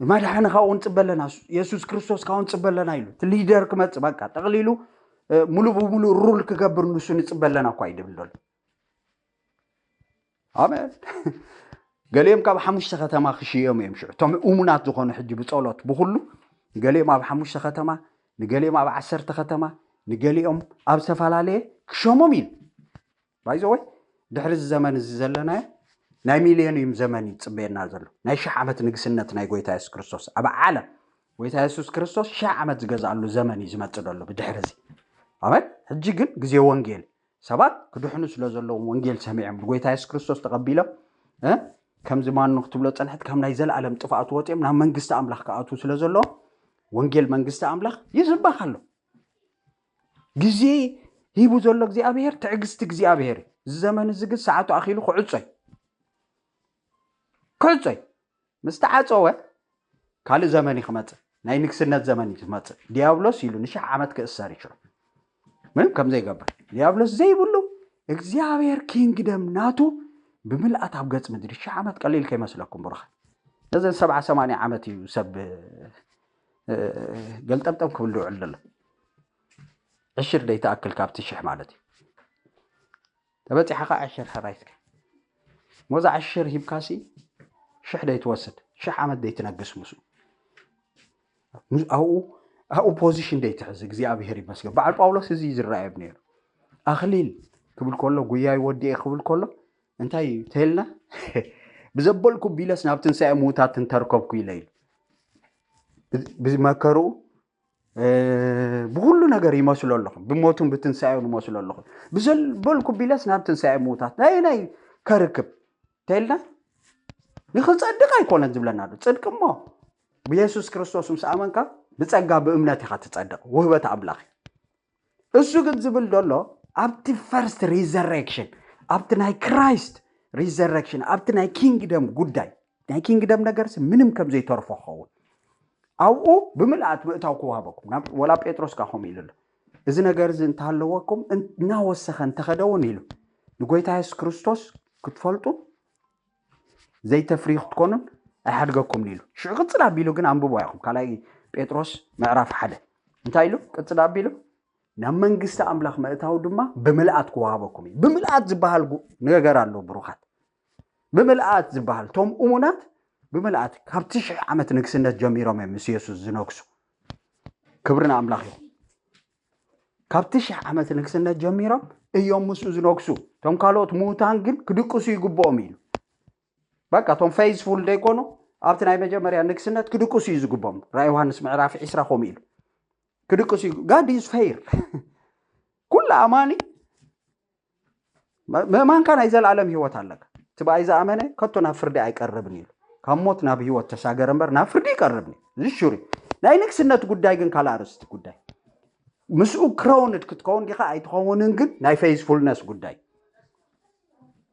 መድሓኒ ካብኡ ንፅበ ኣለና። የሱስ ክርስቶስ ካብኡ ንፅበ ኣለና ኢሉ እቲ ሊደር ክመፅእ በቃ ጠቕሊሉ ሙሉእ ብሙሉእ ሩል ክገብር ንሱ ንፅበ ኣለና እኳ ይድብል ዘሎ። ኣሜን። ገሊኦም ካብ ሓሙሽተ ከተማ ክሽየሙ እዮም ሽዑ እቶም እሙናት ዝኾኑ ሕጂ ብፀሎት ብኩሉ ገሊኦም ኣብ ሓሙሽተ ከተማ፣ ንገሊኦም ኣብ ዓሰርተ ከተማ፣ ንገሊኦም ኣብ ዝተፈላለየ ክሸሞም ኢሉ። ባይዘወይ ድሕሪ እዚ ዘመን እዚ ዘለናዮ ናይ ሚልዮኒየም ዘመን እዩ ዝፅበየና ዘሎ። ናይ ሽሕ ዓመት ንግስነት ናይ ጎይታ የሱስ ክርስቶስ ኣብ ዓለም ጎይታ የሱስ ክርስቶስ ሽሕ ዓመት ዝገዝኣሉ ዘመን እዩ ዝመፅእ ዘሎ ብድሕሪ እዚ። ኣሜን። ሕጂ ግን ግዜ ወንጌል ሰባት ክድሕኑ ስለ ዘለዎም ወንጌል ሰሚዖም ንጎይታ የሱስ ክርስቶስ ተቐቢሎም ከምዚ ማኑ ክትብሎ ፀንሐት ካብ ናይ ዘለኣለም ጥፍኣት ወፂኦም ናብ መንግስቲ ኣምላኽ ክኣትዉ ስለ ዘለዎም ወንጌል መንግስቲ ኣምላኽ ይስበኽ ኣሎ። ግዜ ሂቡ ዘሎ እግዚኣብሔር ትዕግስቲ እግዚኣብሔር እዩ። እዚ ዘመን እዚ ግን ሰዓቱ ኣኺሉ ክዕጾ እዩ። ክዕጾ እዩ። ምስ ተዓጸወ ካልእ ዘመን እዩ ክመጽእ። ናይ ንግስነት ዘመን እዩ ክመጽእ። ዲያብሎስ ኢሉ ንሽሕ ዓመት ክእሰር እዩ ሽዑ። ምንም ከም ዘይገብር። ዲያብሎስ ዘይብሉ እግዚኣብሔር ኪንግደም ናቱ ብምልኣት ኣብ ገጽ ምድሪ ሽሕ ዓመት ቀሊል ከይመስለኩም ብሩኻት። ነዘን ሰብዓ ሰማንያ ዓመት እዩ ሰብ ገልጠምጠም ክብል ዝውዕል ዘሎ። ዕሽር ደይትኣክል ካብቲ ሽሕ ማለት እዩ። ተበፂሓ ከዓ ዕሽር ሕራይ እስከ ሞዛ ዕሽር ሂብካሲ ሽሕ ደይትወስድ ሽሕ ዓመት ደይትነግስ ምስኡ ኣብኡ ኣብኡ ፖዚሽን ደይትሕዝ እግዚኣብሄር ይመስገን። በዓል ጳውሎስ እዚ ዝረኣየብ ነይሩ። ኣኽሊል ክብል ከሎ ጉያይ ወዲኤ ክብል ከሎ እንታይ እዩ ተልና ብዘበልኩ ቢለስ ናብ ትንሳኤ ምውታት እንተርከብኩ ኢለ ኢሉ ብመከርኡ ብኩሉ ነገር ይመስሎ ኣለኹ ብሞቱን ብትንሳኤውን ይመስሎ ኣለኹ ብዘበልኩ ቢለስ ናብ ትንሳኤ ምውታት ናይ ናይ ከርክብ ተልና ንክፀድቅ ኣይኮነን ዝብለና ኣሎ ፅድቂ እሞ ብየሱስ ክርስቶስ ምስ ኣመንካ ብፀጋ ብእምነት ኢካ ትፀድቅ ውህበት ኣምላኽ እሱ ግን ዝብል ዘሎ ኣብቲ ፈርስት ሪዘሬክሽን ኣብቲ ናይ ክራይስት ሪዘሬክሽን ኣብቲ ናይ ኪንግደም ጉዳይ ናይ ኪንግደም ነገርሲ ምንም ከም ዘይተርፎ ክኸውን ኣብኡ ብምልኣት ምእታው ክወሃበኩም ወላ ጴጥሮስ ካ ከምኡ ኢሉ ኣሎ እዚ ነገር እዚ እንተሃለወኩም እናወሰኸ እንተኸደውን ኢሉ ንጎይታ የሱስ ክርስቶስ ክትፈልጡ ዘይተፍርዩ ክትኮኑን ኣይሓድገኩምን ኢሉ ሽዑ ቅፅል ኣቢሉ ግን ኣንብቦ ኢኹም ካልኣይ ጴጥሮስ ምዕራፍ ሓደ እንታይ ኢሉ ቅፅል ኣቢሉ ናብ መንግስቲ ኣምላኽ ምእታው ድማ ብምልኣት ክወሃበኩም እዩ ብምልኣት ዝበሃል ነገር ኣሎ ብሩኻት ብምልኣት ዝበሃል እቶም እሙናት ብምልኣት ካብቲ ሽሕ ዓመት ንግስነት ጀሚሮም እዮም ምስ የሱስ ዝነግሱ ክብሪ ንኣምላኽ ይኹን ካብቲ ሽሕ ዓመት ንግስነት ጀሚሮም እዮም ምስኡ ዝነግሱ እቶም ካልኦት ምዉታን ግን ክድቅሱ ይግብኦም ኢሉ በቃ እቶም ፌዝፉል ዘይኮኑ ኣብቲ ናይ መጀመርያ ንግስነት ክድቅሱ እዩ ዝግብኦም ራ ዮሃንስ ምዕራፍ ዒስራ ከምኡ ኢሉ ክድቅሱ እዩ God is fair ኩሉ ኣማኒ ምእማንካ ናይ ዘለኣለም ህይወት ኣለካ እቲ ብኣይ ዝኣመነ ከቶ ናብ ፍርዲ ኣይቀርብን ኢሉ ካብ ሞት ናብ ህይወት ተሳገረ እምበር ናብ ፍርዲ ይቀርብን እዩ ዝሽሩ ናይ ንግስነት ጉዳይ ግን ካልእ ኣርእስቲ ጉዳይ ምስኡ ክራውንድ ክትከውን ዲኻ ኣይትኸውንን ግን ናይ ፌዝፉልነስ ጉዳይ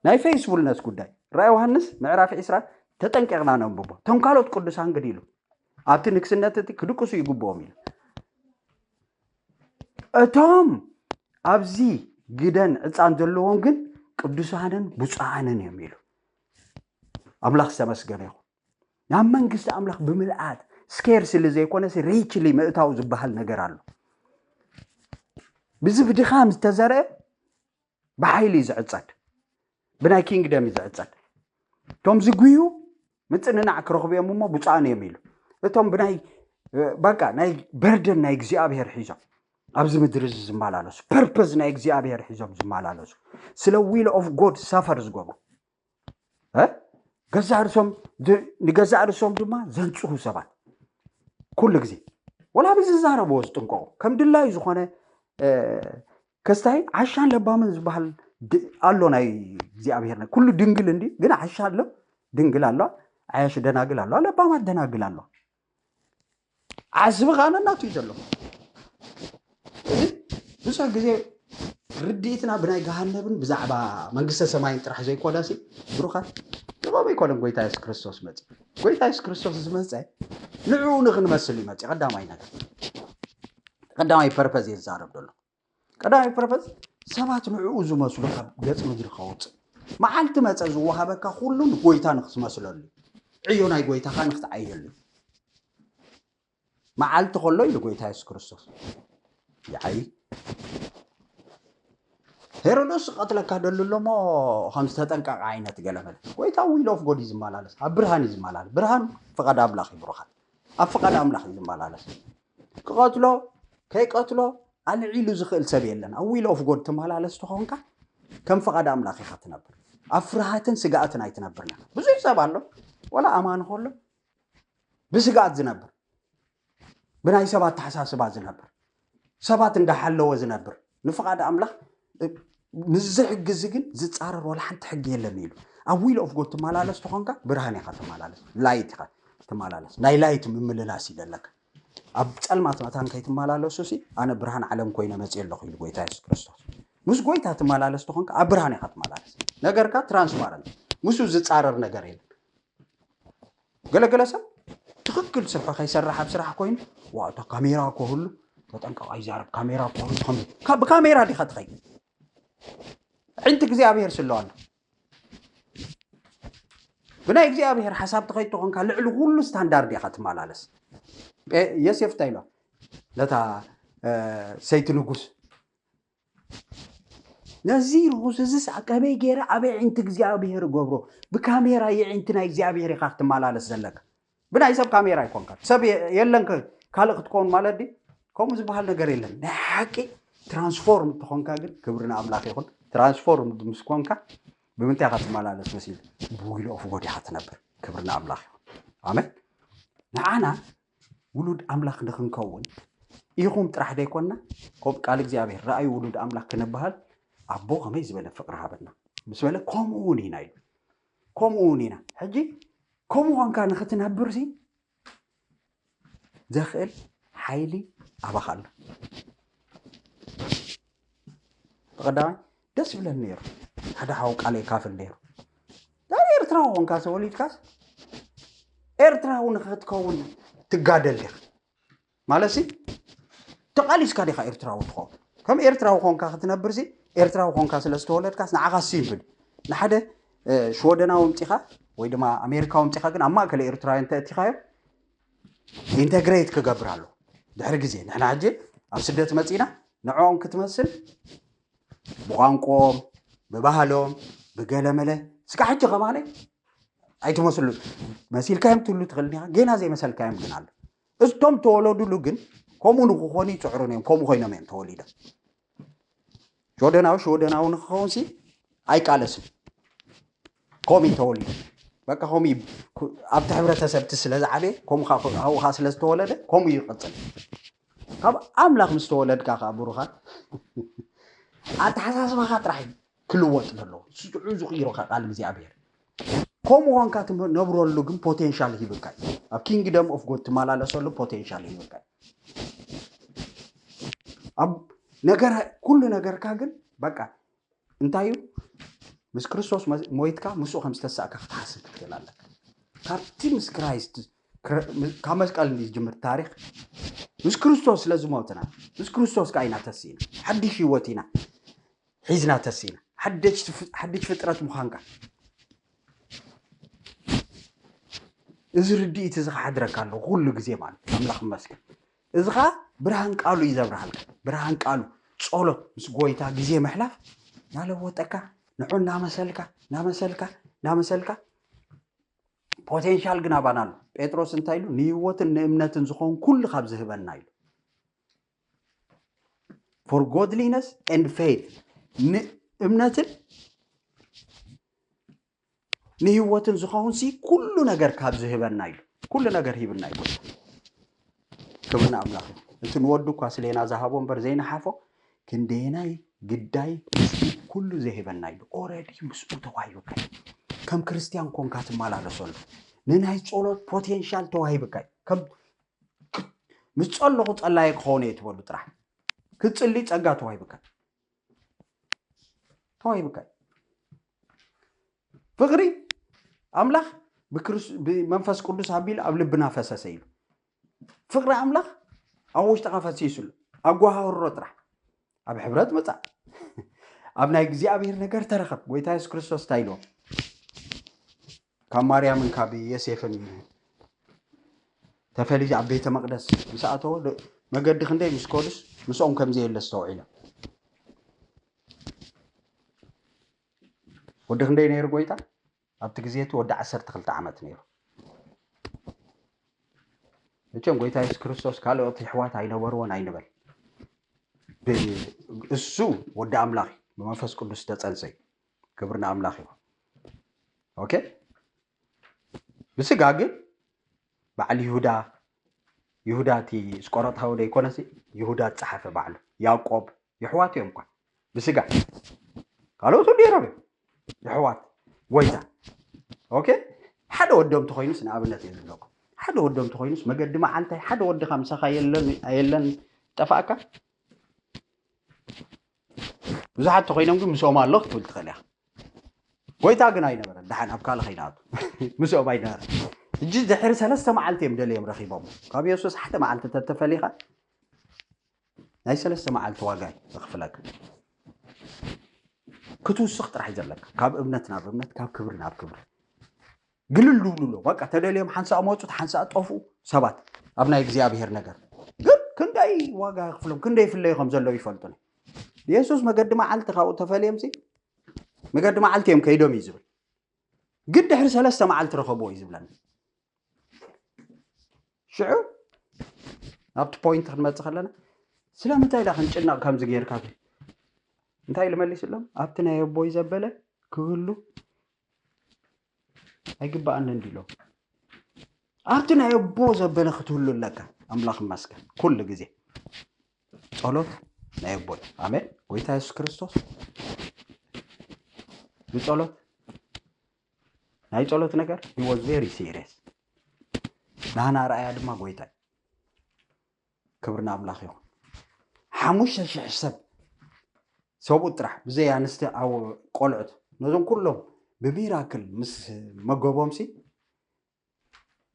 ናይ ፌዝፉልነስ ጉዳይ ራ ዮሃንስ ምዕራፍ ዒስራ ተጠንቂቕና ነንብቦ እቶም ካልኦት ቅዱሳን ግን ኢሉ ኣብቲ ንግስነት እቲ ክድቅሱ ይግብኦም ኢሉ እቶም ኣብዚ ግደን ዕፃን ዘለዎም ግን ቅዱሳንን ብፁዓንን እዮም ኢሉ ኣምላኽ ዝተመስገነ ይኹን ናብ መንግስቲ ኣምላኽ ብምልኣት ስኬር ስሊ ዘይኮነስ ሪችሊ ምእታው ዝበሃል ነገር ኣሎ ብዚ ብድኻም ዝተዘርአ ብሓይሊ እዩ ዝዕፀድ ብናይ ኪንግደም እዩ ዝዕፀድ እቶም ዝጉዩ ምፅንናዕ ክረኽቡ እዮም እሞ ብፁዓን እዮም ኢሉ እቶም ብናይ በቃ ናይ በርደን ናይ እግዚኣብሔር ሒዞም ኣብዚ ምድሪ እዚ ዝመላለሱ ፐርፐዝ ናይ እግዚኣብሔር ሒዞም ዝመላለሱ ስለ ዊል ኦፍ ጎድ ሳፈር ዝገብሩ ገዛእ ርእሶም ንገዛእ ርእሶም ድማ ዘንፅሁ ሰባት ኩሉ ግዜ ወላ ብዝዛረብዎ ዝጥንቀቑ ከም ድላዩ ዝኾነ ከስታይ ዓሻን ለባምን ዝበሃል ኣሎ ናይ እግዚኣብሔር ኩሉ ድንግል እንዲ ግን ዓሻ ኣሎ ድንግል ኣሎ ዓያሹ ደናግል ኣሎ ለባማት ደናግል ኣሎ ዓስቢ ከዓ ነናቱ እዩ ዘሎ ብዙሕ ግዜ ርድኢትና ብናይ ገሃነብን ብዛዕባ መንግስተ ሰማይን ጥራሕ ዘይኮነሲ፣ ብሩኻት፣ ንኸምኡ ኣይኮነን ጎይታ የሱስ ክርስቶስ መጽ ጎይታ የሱስ ክርስቶስ ዝመጸ ንዕኡ ንኽንመስል እዩ መጽ ቀዳማይ ነገር፣ ቀዳማይ ፐርፐዝ እየ ዝዛረብ ዘሎ። ቀዳማይ ፐርፐዝ ሰባት ንዕኡ ዝመስሉ ካብ ገጽ ምድሪ ከውፅእ፣ መዓልቲ መጸ ዝወሃበካ ኩሉ ንጎይታ ንክትመስለሉ፣ ዕዮ ናይ ጎይታኻ ንክትዓየሉ። መዓልቲ ከሎ ኢሉ ጎይታ የሱስ ክርስቶስ ይዓይ። ሄሮዶስ ቀትለካ ደሉ ኣሎ እሞ ከም ዝተጠንቀቀ ዓይነት ገለመለ። ጎይታ ዊል ኦፍ ጎድ እዩ ዝመላለስ፣ ኣብ ብርሃን እዩ ዝመላለስ። ብርሃን ፍቓድ ኣምላኽ እዩ ብሩኻት፣ ኣብ ፍቓድ ኣምላኽ እዩ ዝመላለስ። ክቐትሎ ከይቀትሎ ኣልዒሉ ዝኽእል ሰብ የለን። ኣብ ዊል ኦፍ ጎድ ትመላለስ ተኾንካ ከም ፍቓድ ኣምላኽ ኢኻ ትነብር። ኣብ ፍርሃትን ስግኣትን ኣይትነብርን ኢኻ። ብዙሕ ሰብ ኣሎ ወላ ኣማኒ ከሎ ብስግኣት ዝነብር፣ ብናይ ሰባት ኣተሓሳስባ ዝነብር፣ ሰባት እንዳሓለወ ዝነብር፣ ንፍቓድ ኣምላኽ ምስ ዝሕግዝ ግን ዝጻረር ወላ ሓንቲ ሕጊ የለን ኢሉ። ኣብ ዊል ኦፍ ጎድ ትመላለስ ተኾንካ ብርሃን ኢኻ ትመላለስ፣ ላይት ኢኻ ትመላለስ። ናይ ላይት ምምልላስ እዩ ዘለካ። ኣብ ጸልማት መታን ከይትመላለሱ ሲ ኣነ ብርሃን ዓለም ኮይነ መጽእ ኣለኹ ኢሉ ጎይታ የሱስ ክርስቶስ። ምስ ጎይታ ትመላለስ ተኾንካ ኣብ ብርሃን ኢኻ ትመላለስ። ነገርካ ትራንስፓረንት፣ ምስኡ ዝጻረር ነገር የለን። ገለገለ ሰብ ትኽክል ስርሑ ከይሰርሕ ኣብ ስራሕ ኮይኑ ዋእታ ካሜራ ኮህሉ ተጠንቀቕ ኣይዛረብ ካሜራ ኮህሉ ከም ካብ ካሜራ ዲኻ ትኸይድ? ዕንቲ እግዚኣብሔር ስለ ኣሎ ብናይ እግዚኣብሔር ሓሳብ ትኸይድ ተኾንካ ልዕሊ ኩሉ ስታንዳርድ ኢኻ ትመላለስ። ዮሴፍ እንታይ ኢሎ ነታ ሰይቲ ንጉስ ነዚ ርኹስ እዚስ ከመይ ገይረ ኣበይ ዕንቲ እግዚኣብሔር ገብሮ ብካሜራ የዕንቲ ናይ እግዚኣብሔር ኢኻ ክትመላለስ ዘለካ። ብናይ ሰብ ካሜራ ኣይኮንካ ሰብ የለን ካልእ ክትከውን ማለት ዲ ከምኡ ዝበሃል ነገር የለን። ናይ ሓቂ ትራንስፎርም ተኾንካ ግን ክብሪ ንኣምላኽ ይኹን። ትራንስፎርም ምስ ኮንካ ብምንታይ ኢኻ ትመላለስ መሲል ብዊል ኦፍ ጎድ ኢኻ ትነብር። ክብሪ ንኣምላኽ ይኹን። ኣሜን። ንዓና ውሉድ ኣምላኽ ንኽንከውን ኢኹም ጥራሕ ዘይኮንና፣ ከምኡ ቃል እግዚኣብሔር ረኣዩ ውሉድ ኣምላኽ ክንበሃል ኣቦ ከመይ ዝበለ ፍቕሪ ሃበና ምስ በለ ከምኡ እውን ኢና ኢሉ። ከምኡ እውን ኢና። ሕጂ ከምኡ ኾንካ ንኽትነብር ሲ ዘኽእል ሓይሊ ኣባኻ ኣሎ። ብቐዳማይ ደስ ይብለኒ ነይሩ ሓደ ሓው ቃል የካፍል ነይሩ። ዛሬ ኤርትራዊ ኾንካ ተወሊድካስ ኤርትራዊ ንኽትከውን ትጋደል ዲኻ ማለት ሲ ተቓሊስካ ዲኻ ኤርትራዊ ትኸውን? ከም ኤርትራዊ ኾንካ ክትነብር ሲ ኤርትራዊ ኾንካ ስለ ዝተወለድካስ ንዓኻ ሲምፕል። ንሓደ ሽወደናዊ ምፂኻ ወይ ድማ ኣሜሪካዊ ምፂኻ ግን ኣብ ማእከል ኤርትራውያን ተእቲኻዮ ኢንተግሬት ክገብር ኣሎ። ድሕሪ ግዜ ንሕና ሕጂ ኣብ ስደት መፂና ንዕኦም ክትመስል ብቋንቆም ብባህሎም ብገለመለ እስካ ሕጂ ከማነ ኣይትመስሉ መሲልካዮም ትብሉ ትኽእል ዲኻ? ጌና ዘይመሰልካዮም ግን ኣሎ። እቶም ተወለዱሉ ግን ከምኡ ንክኾኑ ይፅዕሩን እዮም። ከምኡ ኮይኖም እዮም ተወሊዶም። ሽወደናዊ ሽወደናዊ ንክኸውን ሲ ኣይቃለስን። ከምኡ እዩ ተወሊዱ። በቃ ከምኡ እዩ። ኣብቲ ሕብረተሰብ እቲ ስለ ዝዓበየ ከምኡ ከዓ ኣብኡ ከዓ ስለ ዝተወለደ ከምኡ እዩ ይቕፅል። ካብ ኣምላኽ ምስ ተወለድካ ከዓ ብሩኻት ኣተሓሳስባኻ ጥራሕ እዩ ክልወጥ ዘለዎ። ስዑ ዝቕይሮካ ቃል እግዚኣብሔር ከምኡ ኾንካ ትነብረሉ ግን ፖቴንሻል ሂብካ እዩ። ኣብ ኪንግደም ኦፍ ጎድ ትመላለሰሉ ፖቴንሻል ሂብካ እዩ። ኣብ ነገር ኩሉ ነገርካ ግን በቃ እንታይ እዩ ምስ ክርስቶስ ሞይትካ ምስኡ ከም ዝተሳእካ ክትሓስብ ክትክእል ኣለካ። ካብቲ ምስ ክራይስት ካብ መስቀል እንዲ ዝጅምር ታሪክ ምስ ክርስቶስ ስለ ዝሞትና ምስ ክርስቶስ ከዓ ኢና ተሲእና ሓድሽ ህይወት ኢና ሒዝና ተሲእና ሓድሽ ፍጥረት ምዃንካ እዚ ርድኢት እዚ ክሓድረካ ኣለዎ ኩሉ ግዜ ማለት ኣምላኽ ይመስገን። እዚ ከዓ ብርሃን ቃሉ እዩ ዘብርሃልካ። ብርሃን ቃሉ ጸሎት ምስ ጎይታ ግዜ ምሕላፍ ናለወጠካ ንዑ እናመሰልካ እናመሰልካ እናመሰልካ ፖቴንሻል ግን ኣባና ኣሎ። ጴጥሮስ እንታይ ኢሉ ንህይወትን ንእምነትን ዝኸውን ኩሉ ካብ ዝህበና ኢሉ for godliness and faith ንእምነትን ንህይወትን ዝኸውን ሲ ኩሉ ነገር ካብ ዝህበና ኢሉ ኩሉ ነገር ሂብና እዩ። ክብሪ ንኣምላኽ። እቲ ንወዱ እኳ ስሌና ዝሃቦ እምበር ዘይነሓፎ ክንደየናይ ግዳይ ምስኡ ኩሉ ዘሂበና ኢሉ ኦረዲ ምስኡ ተዋሂቡካ እዩ። ከም ክርስትያን ኮንካ ትመላለሰሉ ንናይ ጸሎት ፖቴንሻል ተዋሂብካ እዩ። ከም ምስ ጸለኹ ጸላየ ክኸውን እየ ትበሉ ጥራሕ ክትጽሊ ጸጋ ተዋሂብካ ተዋሂብካ እዩ። ፍቕሪ ኣምላኽ ብክርስ- ብመንፈስ ቅዱስ ኣቢሉ ኣብ ልብና ፈሰሰ ኢሉ። ፍቕሪ ኣምላኽ ኣብ ውሽጥኻ ፈሲሱ ኣሎ። ኣጓሃህሮ ጥራሕ ኣብ ሕብረት መጻእ ኣብ ናይ እግዚኣብሔር ነገር ተረኸብ። ጎይታ የሱስ ክርስቶስ እንታይ ኢልዎም? ካብ ማርያምን ካብ የሴፍን ተፈልዩ ኣብ ቤተ መቕደስ ምስ ኣተወ ዶ- መገዲ ክንደይ ምስ ከዱስ ምስኦም ከም ዘየለ ዝተውዒሎም። ወዲ ክንደይ ነይሩ ጎይታ? ኣብቲ ግዜ እቲ ወዲ ዓሰርተ ክልተ ዓመት ነይሩ። መቸም ጎይታ የሱስ ክርስቶስ ካልኦት የሕዋት ኣይነበርዎን ኣይንበል። ብ- እሱ ወዲ ኣምላኽ እዩ፣ ብመንፈስ ቅዱስ ተጸንሰ እዩ። ክብሪ ንኣምላኽ ይኹን። ኦኬ፣ ብስጋ ግን በዓል ይሁዳ፣ ይሁዳ እቲ ስቆሮታዊ ዘይኮነሲ፣ ይሁዳ ዝጸሓፈ ባዕሉ፣ ያዕቆብ የሕዋት እዮም እኳ ብስጋ። ካልኦት ሁሉ የረብ የሕዋት። ጎይታ፣ ኦኬ፣ ሓደ ወዶም ተኾይኑስ፣ ንኣብነት እየ ዝብለኩም፣ ሓደ ወዶም ተኾይኑስ፣ መገዲ መዓልታይ ሓደ ወድኻ ምሳኻ የለን ኣየለን ጠፋእካ። ብዙሓት ተኾይኖም ግን ምስኦም ኣሎ ክትብል ትኽእል ኢኻ። ጎይታ ግን ኣይነበረን። ደሓን ኣብ ካልእ ከይንኣቱ ምስኦም ኣይነበረን። ሕጂ ድሕሪ ሰለስተ መዓልቲ እዮም ደልዮም ረኺቦም። ካብ የሱስ ሓደ መዓልቲ ተተፈሊኻ ናይ ሰለስተ መዓልቲ ዋጋ እዩ ዘኽፍለካ። ክትውስኽ ጥራሕ እዩ ዘለካ፣ ካብ እምነት ናብ እምነት፣ ካብ ክብሪ ናብ ክብሪ። ግልል ድብሉ ኣሎ። በቃ ተደልዮም ሓንሳእ መፁ፣ ሓንሳእ ጠፍኡ ሰባት ኣብ ናይ እግዚኣብሔር ነገር። ግን ክንደይ ዋጋ ክፍሎም፣ ክንደይ ፍለዩ ከም ዘለዉ ይፈልጡ። የሱስ መገዲ መዓልቲ ካብኡ ተፈልዮም ሲ መገዲ መዓልቲ እዮም ከይዶም እዩ ዝብል። ግን ድሕሪ ሰለስተ መዓልቲ ረኸብዎ እዩ ዝብለና። ሽዑ ኣብቲ ፖይንት ክንመፅእ ከለና ስለምንታይ ዳ ክንጭነቕ ከምዚ ጌርካ? እንታይ ኢሉ መሊስሎም? ኣብቲ ናይ ኣቦይ ዘበለ ክህሉ ኣይግባኣንን ድሎ ኣብቲ ናይ ኣቦ ዘበለ ክትህሉ ኣለካ። ኣምላኽ ይመስገን ኩሉ ግዜ ጸሎት ናይ ኣቦ እዩ። ኣሜን። ጎይታ የሱስ ክርስቶስ ብጸሎት ናይ ጸሎት ነገር he was very serious። ናህና ረኣያ ድማ ጎይታ እዩ። ክብሪ ንኣምላኽ ይኹን። ሓሙሽተ ሽሕ ሰብ ሰብኡት ጥራሕ ብዘይ ኣንስቲ ኣብ ቆልዑት ነዞም ኩሎም ብሚራክል ምስ መገቦምሲ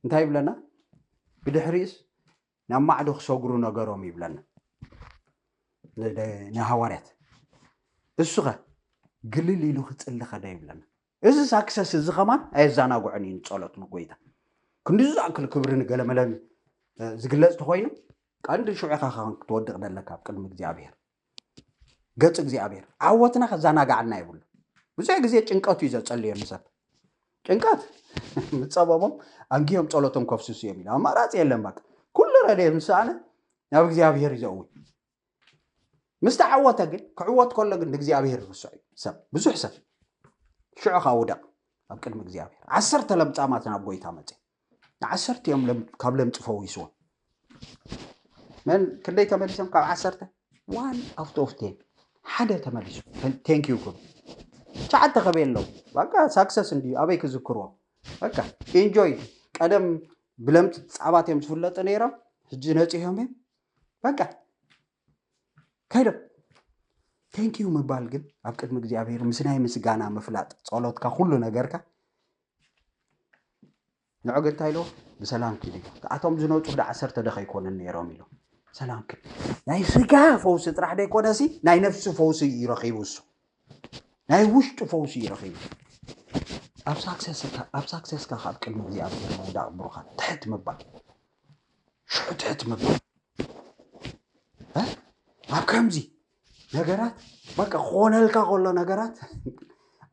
እንታይ ይብለና? ብድሕሪኡስ ናብ ማዕዶ ክሰግሩ ነገሮም ይብለና ንደ- ንሃዋርያት። እሱኸ ግልል ኢሉ ክጽሊ ኸደ ይብለና። እዚ ሳክሰስ እዚ ኸማን ኣየዘናግዖን እዩ ንጸሎት ንጎይታ። ክንዲ ዝኣክል ክብሪ ንገለመለን ዝግለጽ ተኾይኑ ቀንዲ ሽዑ ኢኻ ክትወድቕ ደለካ ኣብ ቅድሚ እግዚኣብሔር። ገጽ እግዚኣብሔር ዓወትና ከዘናጋዓና የብሉ። ብዙሕ ግዜ ጭንቀት እዩ ዘጸልዮም ንሰብ። ጭንቀት ምጸበቦም ኣንጊዮም ጸሎቶም ከፍስሱ እዮም ኢሉ ኣማራጺ የለን። በቃ ኩሉ ረድኤት ምስ ሰኣነ ናብ እግዚኣብሔር እዩ ዘእዊ። ምስ ተዓወተ ግን ክዕወት ከሎ ግን ንእግዚኣብሔር ይርስዖ እዩ ሰብ። ብዙሕ ሰብ ሽዑ ኻ ውደቕ ኣብ ቅድሚ እግዚኣብሔር። ዓሰርተ ለምጻማት ናብ ጎይታ መጽ ንዓሰርተ እዮም ለም- ካብ ለምጽ ፈዊስዎም። መን ክንደይ ተመሊሶም ካብ ዓሰርተ? One out of ten ሓደ ተመሊሱ። Thank you ክብሉ ትሽዓተ ከበይ ኣለዉ። በቃ ሳክሰስ እንድዩ ኣበይ ክዝክርዎ? በቃ ኢንጆይ። ቀደም ብለምጽ ጻባት እዮም ዝፍለጡ ነይሮም፣ ሕጂ ነጺሆም እዮም። በቃ ከይዶም። Thank you ምባል ግን ኣብ ቅድሚ እግዚኣብሔር ምስ ናይ ምስጋና ምፍላጥ ጸሎትካ ኩሉ ነገርካ ንዑ ግን እንታይ ኢልዎ? ብሰላም ኪዱ። ኣቶም ዝነፁ ወደ ዓሰርተ ዶ ከይኮኑን ነይሮም ኢሉ ሰላም ኪዱ። ናይ ስጋ ፈውሲ ጥራሕ ደይኮነሲ ናይ ነፍሲ ፈውሲ እዩ ረኺቡ እሱ። ናይ ውሽጡ ፈውሲ እዩ ረኺቡ። ኣብ ሳክሰስካ ኣብ ሳክሰስካ ካብ ቅድሚ እግዚኣብሔር ምውዳቕ ብሩኻት ትሕት ምባል ሽዑ ትሕት ምባል እ? ኣብ ከምዚ ነገራት በቃ ክኾነልካ ከሎ ነገራት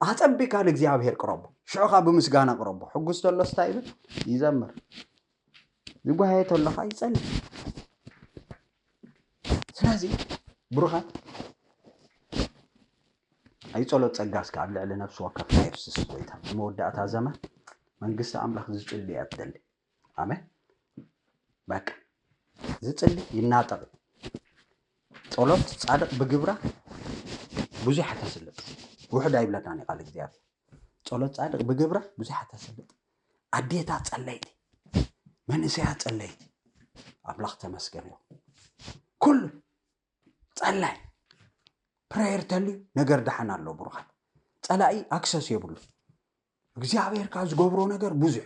ኣጸቢካ ንእግዚኣብሔር ቅረቦ። ሽዑኻ ብምስጋና ቅረቦ። ሕጉስ ተሎስ እንታይ ይብል? ይዘምር። ዝጓየ ተሎ ኸዓ ይጸሊ። ስለዚ ብሩኻት ናይ ጸሎት ጸጋ እስከ ኣብ ልዕሊ ነፍሲ ወከፍና የፍስስ። ጎይታ ንመወዳእታ ዘመን መንግስቲ ኣምላኽ ዝጽሊ እያ ትደሊ። ኣሜን። በቃ ዝጽሊ ይናጠቕ። ጸሎት ጻድቕ ብግብራ ብዙሕ ተስልጥ። ውሕድ ኣይብለናን እዩ ቃል እግዚኣብሔር። ጸሎት ጻድቕ ብግብራ ብዙሕ ተስልጥ። ኣዴታት ጸለይቲ፣ መንእሰያት ጸለይቲ፣ ኣምላኽ ተመስገን እዩ። ኩሉ ጸላይ ፕሬየር ተልዩ ነገር ደሓን ኣሎ ብሩኻት። ጸላኢ ኣክሰስ የብሉ። እግዚኣብሔር ካብ ዝገብሮ ነገር ብዙሕ።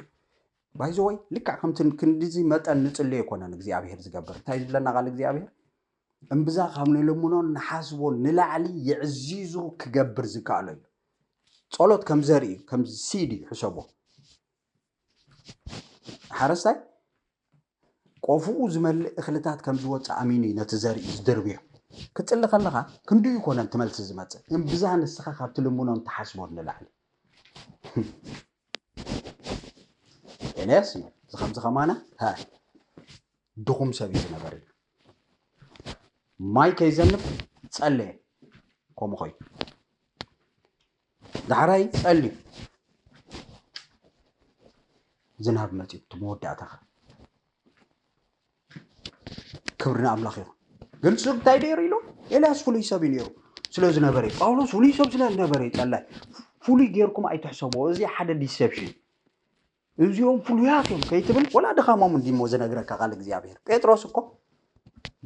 ባይዘወይ ልክዕ ከምቲ ክንዲዚ መጠን ንጽሊ ኣይኮነን እግዚኣብሔር ዝገብር። እንታይ ዝብለና ቃል እግዚኣብሔር? እምብዛ ካብ ንልምኖን ንሓስቦን ንላዕሊ የዕዚዙ ክገብር ዝከኣሎ እዩ። ጸሎት ከም ዘርኢ እዩ፣ ከም ሲድ እዩ፣ ሕሰቦ። ሓረስታይ ቆፍኡ ዝመልእ እኽልታት ከም ዝወፅእ ኣሚኑ እዩ ነቲ ዘርኢ ዝድርብዮ። ክፅሊ ከለኻ ክንድኡ ይኮነን ትመልሲ ዝመፅእ፣ እምብዛ ንስኻ ካብ ትልምኖን ትሓስቦን ንላዕሊ። ኤልያስ እዩ እዚ ከምዚ ከማና ሃ ድኹም ሰብ እዩ ዝነበረ። ማይ ከይዘንብ ጸለየ። ከምኡ ኮይኑ ዳሕራይ ጸልዩ ዝናብ መፅዩ እቲ መወዳእታኻ። ክብሪ ንኣምላኽ ይኹን። ግን ሱር እንታይ ነይሩ ኢሉ? ኤልያስ ፍሉይ ሰብ እዩ ነይሩ ስለ ዝነበረ እዩ። ጳውሎስ ፍሉይ ሰብ ስለ ዝነበረ እዩ ጸላይ። ፍሉይ ጌርኩም ኣይትሕሰብዎ። እዚ ሓደ ዲሰፕሽን። እዚኦም ፍሉያት እዮም ከይትብል፣ ወላ ድኻሞም እንዲሞ ዝነግረካ ቃል እግዚኣብሔር። ጴጥሮስ እኮ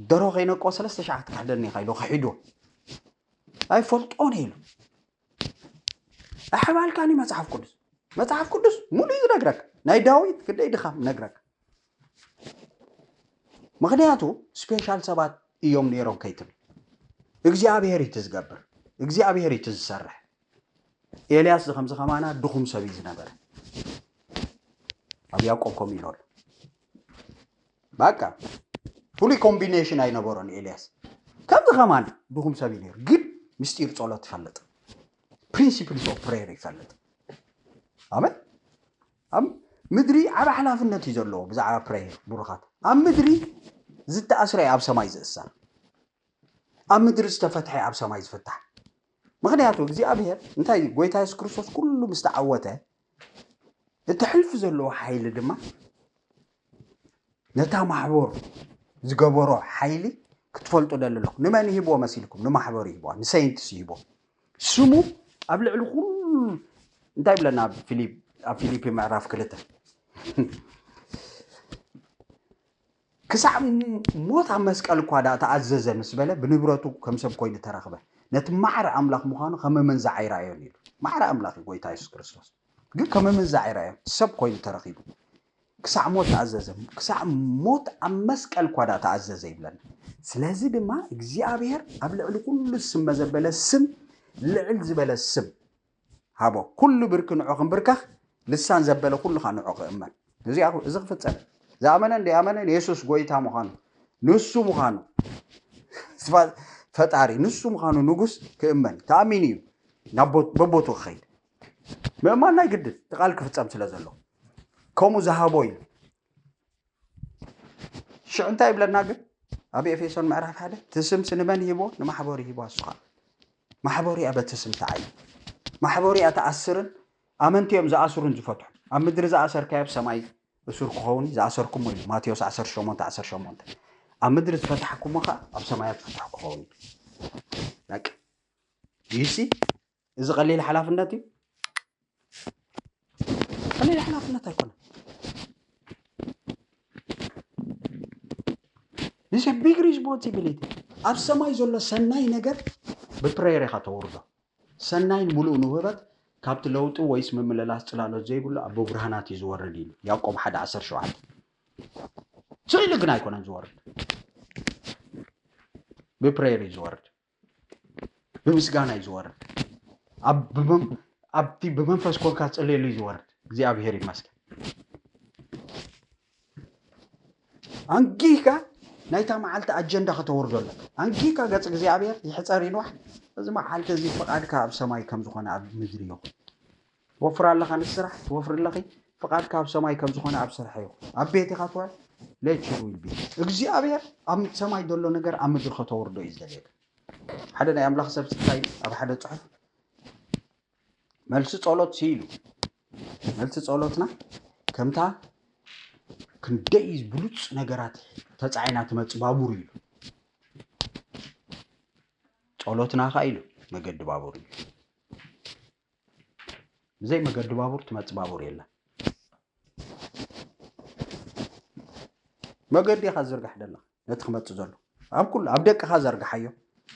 ደሮ ከይነቆ ሰለስተ ሸዓት ክሕደኒ ኢኻ ኢሉ ክሒድዎ። ኣይፈልጦን ኢሉ። ኣሕባልካኒ መጽሓፍ ቅዱስ። መጽሓፍ ቅዱስ ሙሉእ እዩ ዝነግረካ። ናይ ዳዊት ክንደይ ድኻም ነግረካ። ምኽንያቱ ስፔሻል ሰባት እዮም ነይሮም ከይትብል። እግዚኣብሔር እዩ እቲ ዝገብር። እግዚኣብሔር እዩ እቲ ዝሰርሕ። ኤልያስ እዚ ከምዚ ከማና ድኹም ሰብ እዩ ዝነበረ። ኣብ ያዕቆብ ከምኡ ኢሉ ኣሎ። በቃ ፍሉይ ኮምቢኔሽን ኣይነበሮን ኤልያስ። ከምዚ ከማና ድኹም ሰብ እዩ ነይሩ። ግን ምስጢር ጸሎት ይፈልጥ። ፕሪንሲፕልስ ኦፍ ፕሬየር ይፈልጥ። ኣሜን። ኣብ ምድሪ ዓብ ሓላፍነት እዩ ዘለዎ ብዛዕባ ፕሬየር ብሩኻት። ኣብ ምድሪ ዝተኣስረ እዩ ኣብ ሰማይ ዝእሰር። ኣብ ምድሪ ዝተፈትሐ እዩ ኣብ ሰማይ ዝፍታሕ። ምኽንያቱ እግዚኣብሔር እንታይ ጎይታ የሱስ ክርስቶስ ኩሉ ምስ ተዓወተ እቲ ሕልፊ ዘለዎ ሓይሊ ድማ ነታ ማሕበር ዝገበሮ ሓይሊ ክትፈልጡ ደሊ ኣለኹ። ንመን ይህብዎ መሲልኩም? ንማሕበሩ ይህብዋ፣ ንሰይንትስ ይህብዎ። ስሙ ኣብ ልዕሊ ኩሉ እንታይ ይብለና ኣብ ፊሊፕ ኣብ ፊሊፒ ምዕራፍ ክልተ ክሳዕ ሞት ኣብ መስቀል እኳ ደኣ ተኣዘዘ ምስ በለ ብንብረቱ ከም ሰብ ኮይኑ ተረኽበ። ነቲ ማዕረ ኣምላኽ ምዃኑ ከም ምንዛዕ ኣይረኣዮን ኢሉ። ማዕረ ኣምላኽ እዩ ጎይታ የሱስ ክርስቶስ። ግን ከም ምንዛዕ ኣይረኣዮን። ሰብ ኮይኑ ተረኺቡ። ክሳዕ ሞት ተኣዘዘ። ክሳዕ ሞት ኣብ መስቀል እኳ ደኣ ተኣዘዘ ይብለና። ስለዚ ድማ እግዚኣብሔር ኣብ ልዕሊ ኩሉ ስመ ዘበለ ስም ልዕል ዝበለ ስም ሃቦ። ኩሉ ብርኪ ንዑ ክንብርከኽ፣ ልሳን ዘበለ ኩሉ ኸዓ ንዑ ክእመን። እዚ ክፍጸም። ዝኣመነን ዘይኣመነን የሱስ ጎይታ ምዃኑ፣ ንሱ ምዃኑ፣ ፈጣሪ ንሱ ምዃኑ ንጉስ ክእመን ተኣሚኑ እዩ ናብ በቦቱ ክኸይድ። ምእማን ናይ ግድን እቲ ቃል ክፍጸም ስለ ዘሎ ከምኡ ዝሃቦ እዩ። ሽዑ እንታይ ይብለና ግን ኣብ ኤፌሶን ምዕራፍ ሓደ እቲ ስምሲ ንመን ይህቦ? ንማሕበሩ ይህቦ። ኣሱኻ ማሕበሩ እያ በቲ ስም ተዓይ ማሕበሩ እያ ተኣስርን ኣመንቲ እዮም ዝኣስሩን ዝፈትሑ። ኣብ ምድሪ ዝኣሰርካዮ ኣብ ሰማይ እሱር ክኸውን እዩ፣ ዝኣሰርኩሞ ኢሉ ማቴዎስ ዓሰርተ ሸሞንተ ዓሰርተ ሸሞንተ። ኣብ ምድሪ ዝፈታሕኩሞ ከዓ ኣብ ሰማያት ፍትሕ ክኸውን እዩ። በቃ ይሲ እዚ ቀሊል ሓላፍነት እዩ። ቀሊል ሓላፍነት ኣይኮነን። This is a big responsibility። ኣብ ሰማይ ዘሎ ሰናይ ነገር ብፕሬየር ኢኻ ተውርዶ። ሰናይን ሙሉእ ንውህበት ካብቲ ለውጢ ወይስ ምምልላስ ጽላሎት ዘይብሉ ኣብ ብርሃናት እዩ ዝወርድ ኢሉ ያዕቆብ ሓደ ዓሰርተ ሸውዓተ። ስኢሉ ግን ኣይኮነን ዝወርድ፣ ብፕሬየር እዩ ዝወርድ። ብምስጋና እዩ ዝወርድ። ኣብቲ ብመንፈስ ኮንካ ትፅልየሉ እዩ ዝወርድ። እግዚኣብሔር ይመስገን። ኣንጊህካ ናይታ መዓልቲ ኣጀንዳ ከተውርዶ ኣለካ። ኣንጊህካ ገፅ እግዚኣብሔር ይሕፀር ይንዋሕ። እዚ መዓልቲ እዚ ፍቓድካ ኣብ ሰማይ ከም ዝኾነ ኣብ ምድሪ ይኹን። ትወፍር ኣለኻ ንስራሕ ትወፍሪ ኣለኺ። ፍቓድካ ኣብ ሰማይ ከም ዝኾነ ኣብ ስራሕ ይኹን። ኣብ ቤት ኢኻ ትውዕል። Let your will be እግዚኣብሔር ኣብ ሰማይ ዘሎ ነገር ኣብ ምድሪ ከተውርዶ እዩ ዝደልየካ። ሓደ ናይ ኣምላኽ ሰብ ስታይ ኣብ ሓደ ጽሑፍ መልሲ ጸሎት ስኢሉ። መልሲ ጸሎትና ከምታ ክንደይ ብሉጽ ነገራት ተጻዒና ትመጽእ ባቡር እዩ ኢሉ። ጸሎትና ኸኣ ኢሉ መገዲ ባቡር እዩ። ብዘይ መገዲ ባቡር ትመጽእ ባቡር የለን። መገዲ ኢኻ ዝርጋሕ ደለኻ ነቲ ክመጽእ ዘሎ ኣብ ኩሉ ኣብ ደቅኻ ዘርግሓዮ።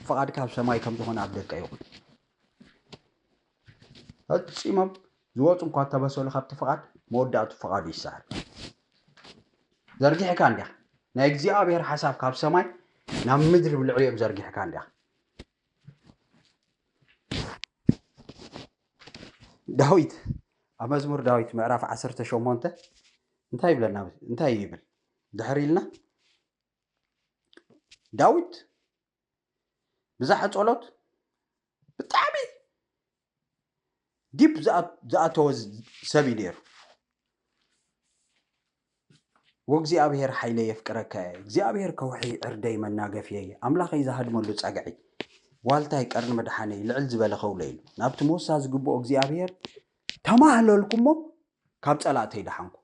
ፍቓድካ ኣብ ሰማይ ከም ዝኾነ ኣብ ደቀ ይኹን። ፈጺሞም ዝወፁ እንኳ እንተመሰሉ ካብቲ ፍቓድ፣ መወዳእቱ ፍቓዱ ይሰዓር። ዘርጊሕካ እንዲኻ፣ ናይ እግዚኣብሔር ሓሳብ ካብ ሰማይ ናብ ምድሪ ብልዕሊኦም ዘርጊሕካ እንዲኻ። ዳዊት ኣብ መዝሙር ዳዊት ምዕራፍ ዓሰርተ ሸሞንተ እንታይ ይብለና? እንታይ ይብል? ድሕር ኢልና፣ ዳዊት ብዛዕ ጸሎት ብጣዕሚ ዲፕ ዝኣተወ ሰብ እዩ ነይሩ። "ወእግዚኣብሔር ሓይለይ የፍቅረካ እየ፣ እግዚኣብሔር ከውሒ ዕርደይ መናገፍየይ፣ ኣምላኸይ ዝሃድመሉ ጸግዒ፣ ዋልታይ ቀርኒ መድሓነይ ልዕል ዝበለ ከውለ" ኢሉ ናብቲ መወሳ ዝግብኦ እግዚኣብሔር ተማህለልኩ እሞ ካብ ጸላእተይ ደሓንኩ።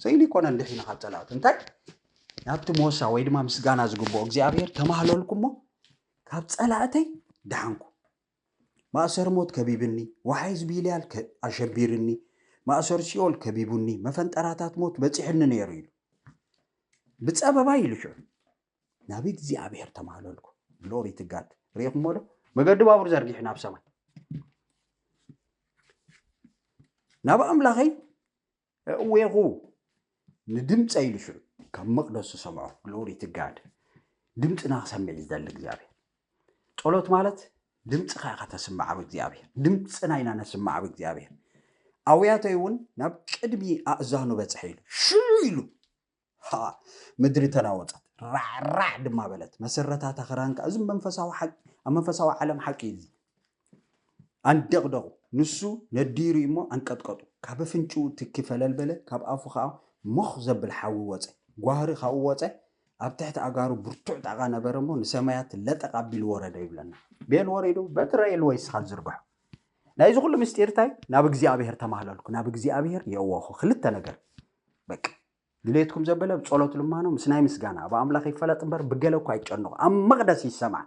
ስእሊ ይኮነ እንድሒና ካብ ጸላእቲ እንታይ ናብቲ መወሳ ወይ ድማ ምስጋና ዝግብኦ እግዚኣብሔር ተማህለልኩ እሞ ካብ ጸላእተይ ደሓንኩ። ማእሰር ሞት ከቢብኒ፣ ወሓይዝ ቢልያል ከ- ኣሸቢርኒ፣ ማእሰር ሲኦል ከቢቡኒ፣ መፈንጠራታት ሞት በጺሕኒ ነይሩ ኢሉ። ብጸበባ ኢሉ ሽዑ ናብ እግዚኣብሔር ተማህለልኩ። ግሎሪ ትጋድ ሪኢኹሞ ዶ? መገዲ ባቡር ዘርጊሑ ናብ ሰማይ ናብ ኣምላኸይ እዌኹ ንድምፀ ኢሉ ሽዑ ካብ መቕደሱ ሰምዖ። ግሎሪ ትጋድ ድምፅና ክሰምዕ ዝደሊ እግዚኣብሔር። ጸሎት ማለት ድምፅኻ ኢኻ ተስምዕ ኣብ እግዚኣብሔር። ድምፅና ኢና ነስምዕ ኣብ እግዚኣብሔር። ኣውያተይ እውን ናብ ቅድሚ ኣእዛኑ በፅሐ ኢሉ ሽዑ ኢሉ ሃ ምድሪ ተናወጸት፣ ራዕራዕ ድማ በለት። መሰረታታ ክራን ከኣ፣ እዚ መንፈሳዊ ሓቂ፣ ኣብ መንፈሳዊ ዓለም ሓቂ እዩ እዚ። ኣንደቕደቑ፣ ንሱ ነዲሩ እሞ ኣንቀጥቀጡ። ካብ ኣፍንጭኡ ትኪ ፈለል በለ፣ ካብ ኣፉ ከኣ ሞኽ ዘብል ሓዊ ወጸ። ጓህሪ ካብኡ ወጸ፣ ኣብ ትሕቲ ኣጋሩ ብርቱዕ ጣቓ ነበረ እሞ፣ ንሰማያት ለጠቕ ኣቢሉ ወረደ ይብለና። ቤል ወሪዱ፣ በትረ ኢሉ ወይ ስኻ ዝርግሖ። ናይዚ ኩሉ ምስጢር እንታይ? ናብ እግዚኣብሔር ተማህለልኩ፣ ናብ እግዚኣብሔር የእወኹ። ክልተ ነገር። በቃ። ድሌትኩም ዘበለ ብጸሎት ልማኖ ምስ ናይ ምስጋና ኣብ ኣምላኽ ይፈለጥ እምበር ብገለ እኳ ኣይጨንቑ። ኣብ መቕደስ ይሰማዕ፣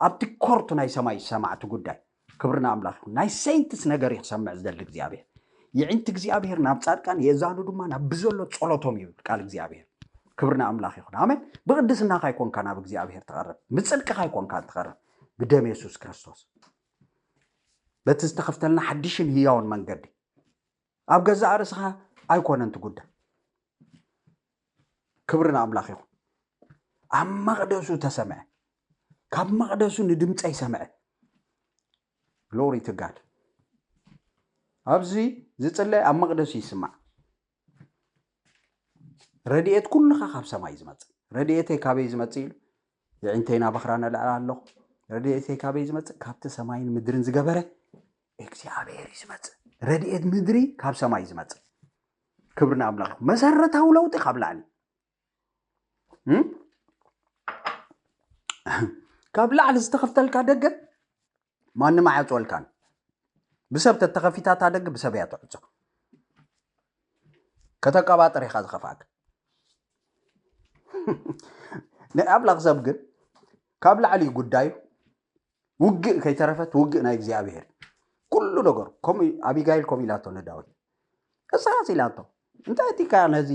ኣብቲ ኮርቱ ናይ ሰማይ ይሰማዕ እቲ ጉዳይ። ክብሪ ንኣምላኽ ይኹን። ናይ ሰይንትስ ነገር እዩ ክሰምዕ ዝደሊ እግዚኣብሔር። የዒንቲ እግዚኣብሔር ናብ ጻድቃን፣ የእዛኑ ድማ ናብ ብዘሎ ጸሎቶም ይብል ቃል እግዚኣብሔር። ክብሪ ንኣምላኽ ይኹን። ኣሜን። ብቕድስናኻ ኣይኮንካ ናብ እግዚኣብሔር ትቐርብ፣ ብጽድቅኻ ኣይኮንካ ትቐርብ፣ ብደም የሱስ ክርስቶስ፣ በቲ ዝተኸፍተልና ሓድሽን ህያውን መንገዲ። ኣብ ገዛእ ርእስኻ ኣይኮነን እቲ ጉዳይ። ክብሪ ንኣምላኽ ይኹን። ኣብ መቕደሱ ተሰምዐ፣ ካብ መቕደሱ ንድምፀይ ሰምዐ። ግሎሪ ቱ ጋድ። ኣብዚ ዝጽለ ኣብ መቕደሱ ይስማዕ። ረድኤት ኩልኻ ካብ ሰማይ እዩ ዝመጽእ። ረድኤተይ ካበይ ዝመጽእ ኢሉ፣ የዒንተይ ናባኽራ ነልዕላ ኣለኹ። ረድኤተይ ካበይ ዝመጽእ? ካብቲ ሰማይን ምድርን ዝገበረ እግዚኣብሔር እዩ ዝመጽእ። ረድኤት ምድሪ ካብ ሰማይ እዩ ዝመጽእ። ክብሪ ንኣምላኽ። መሰረታዊ ለውጢ ካብ ላዕሊ እም? ካብ ላዕሊ ዝተኸፍተልካ ደገ ማንም ኣይዓፅወልካን። ብሰብ ተተኸፊታታ ደገ ብሰብ እያ ትዕፆ። ከተቀባጥር ኢኻ ዝኸፍኣካ። ናይ ኣምላኽ ሰብ ግን ካብ ላዕሊ እዩ ጉዳዩ። ውግእ ከይተረፈት ውግእ ናይ እግዚኣብሔር ኩሉ ነገሩ። ከምኡ ኣቢጋይል ከምኡ ኢላቶ ንዳዊት። እሳስ ኢላቶ፣ "እንታይ እቲካ ነዚ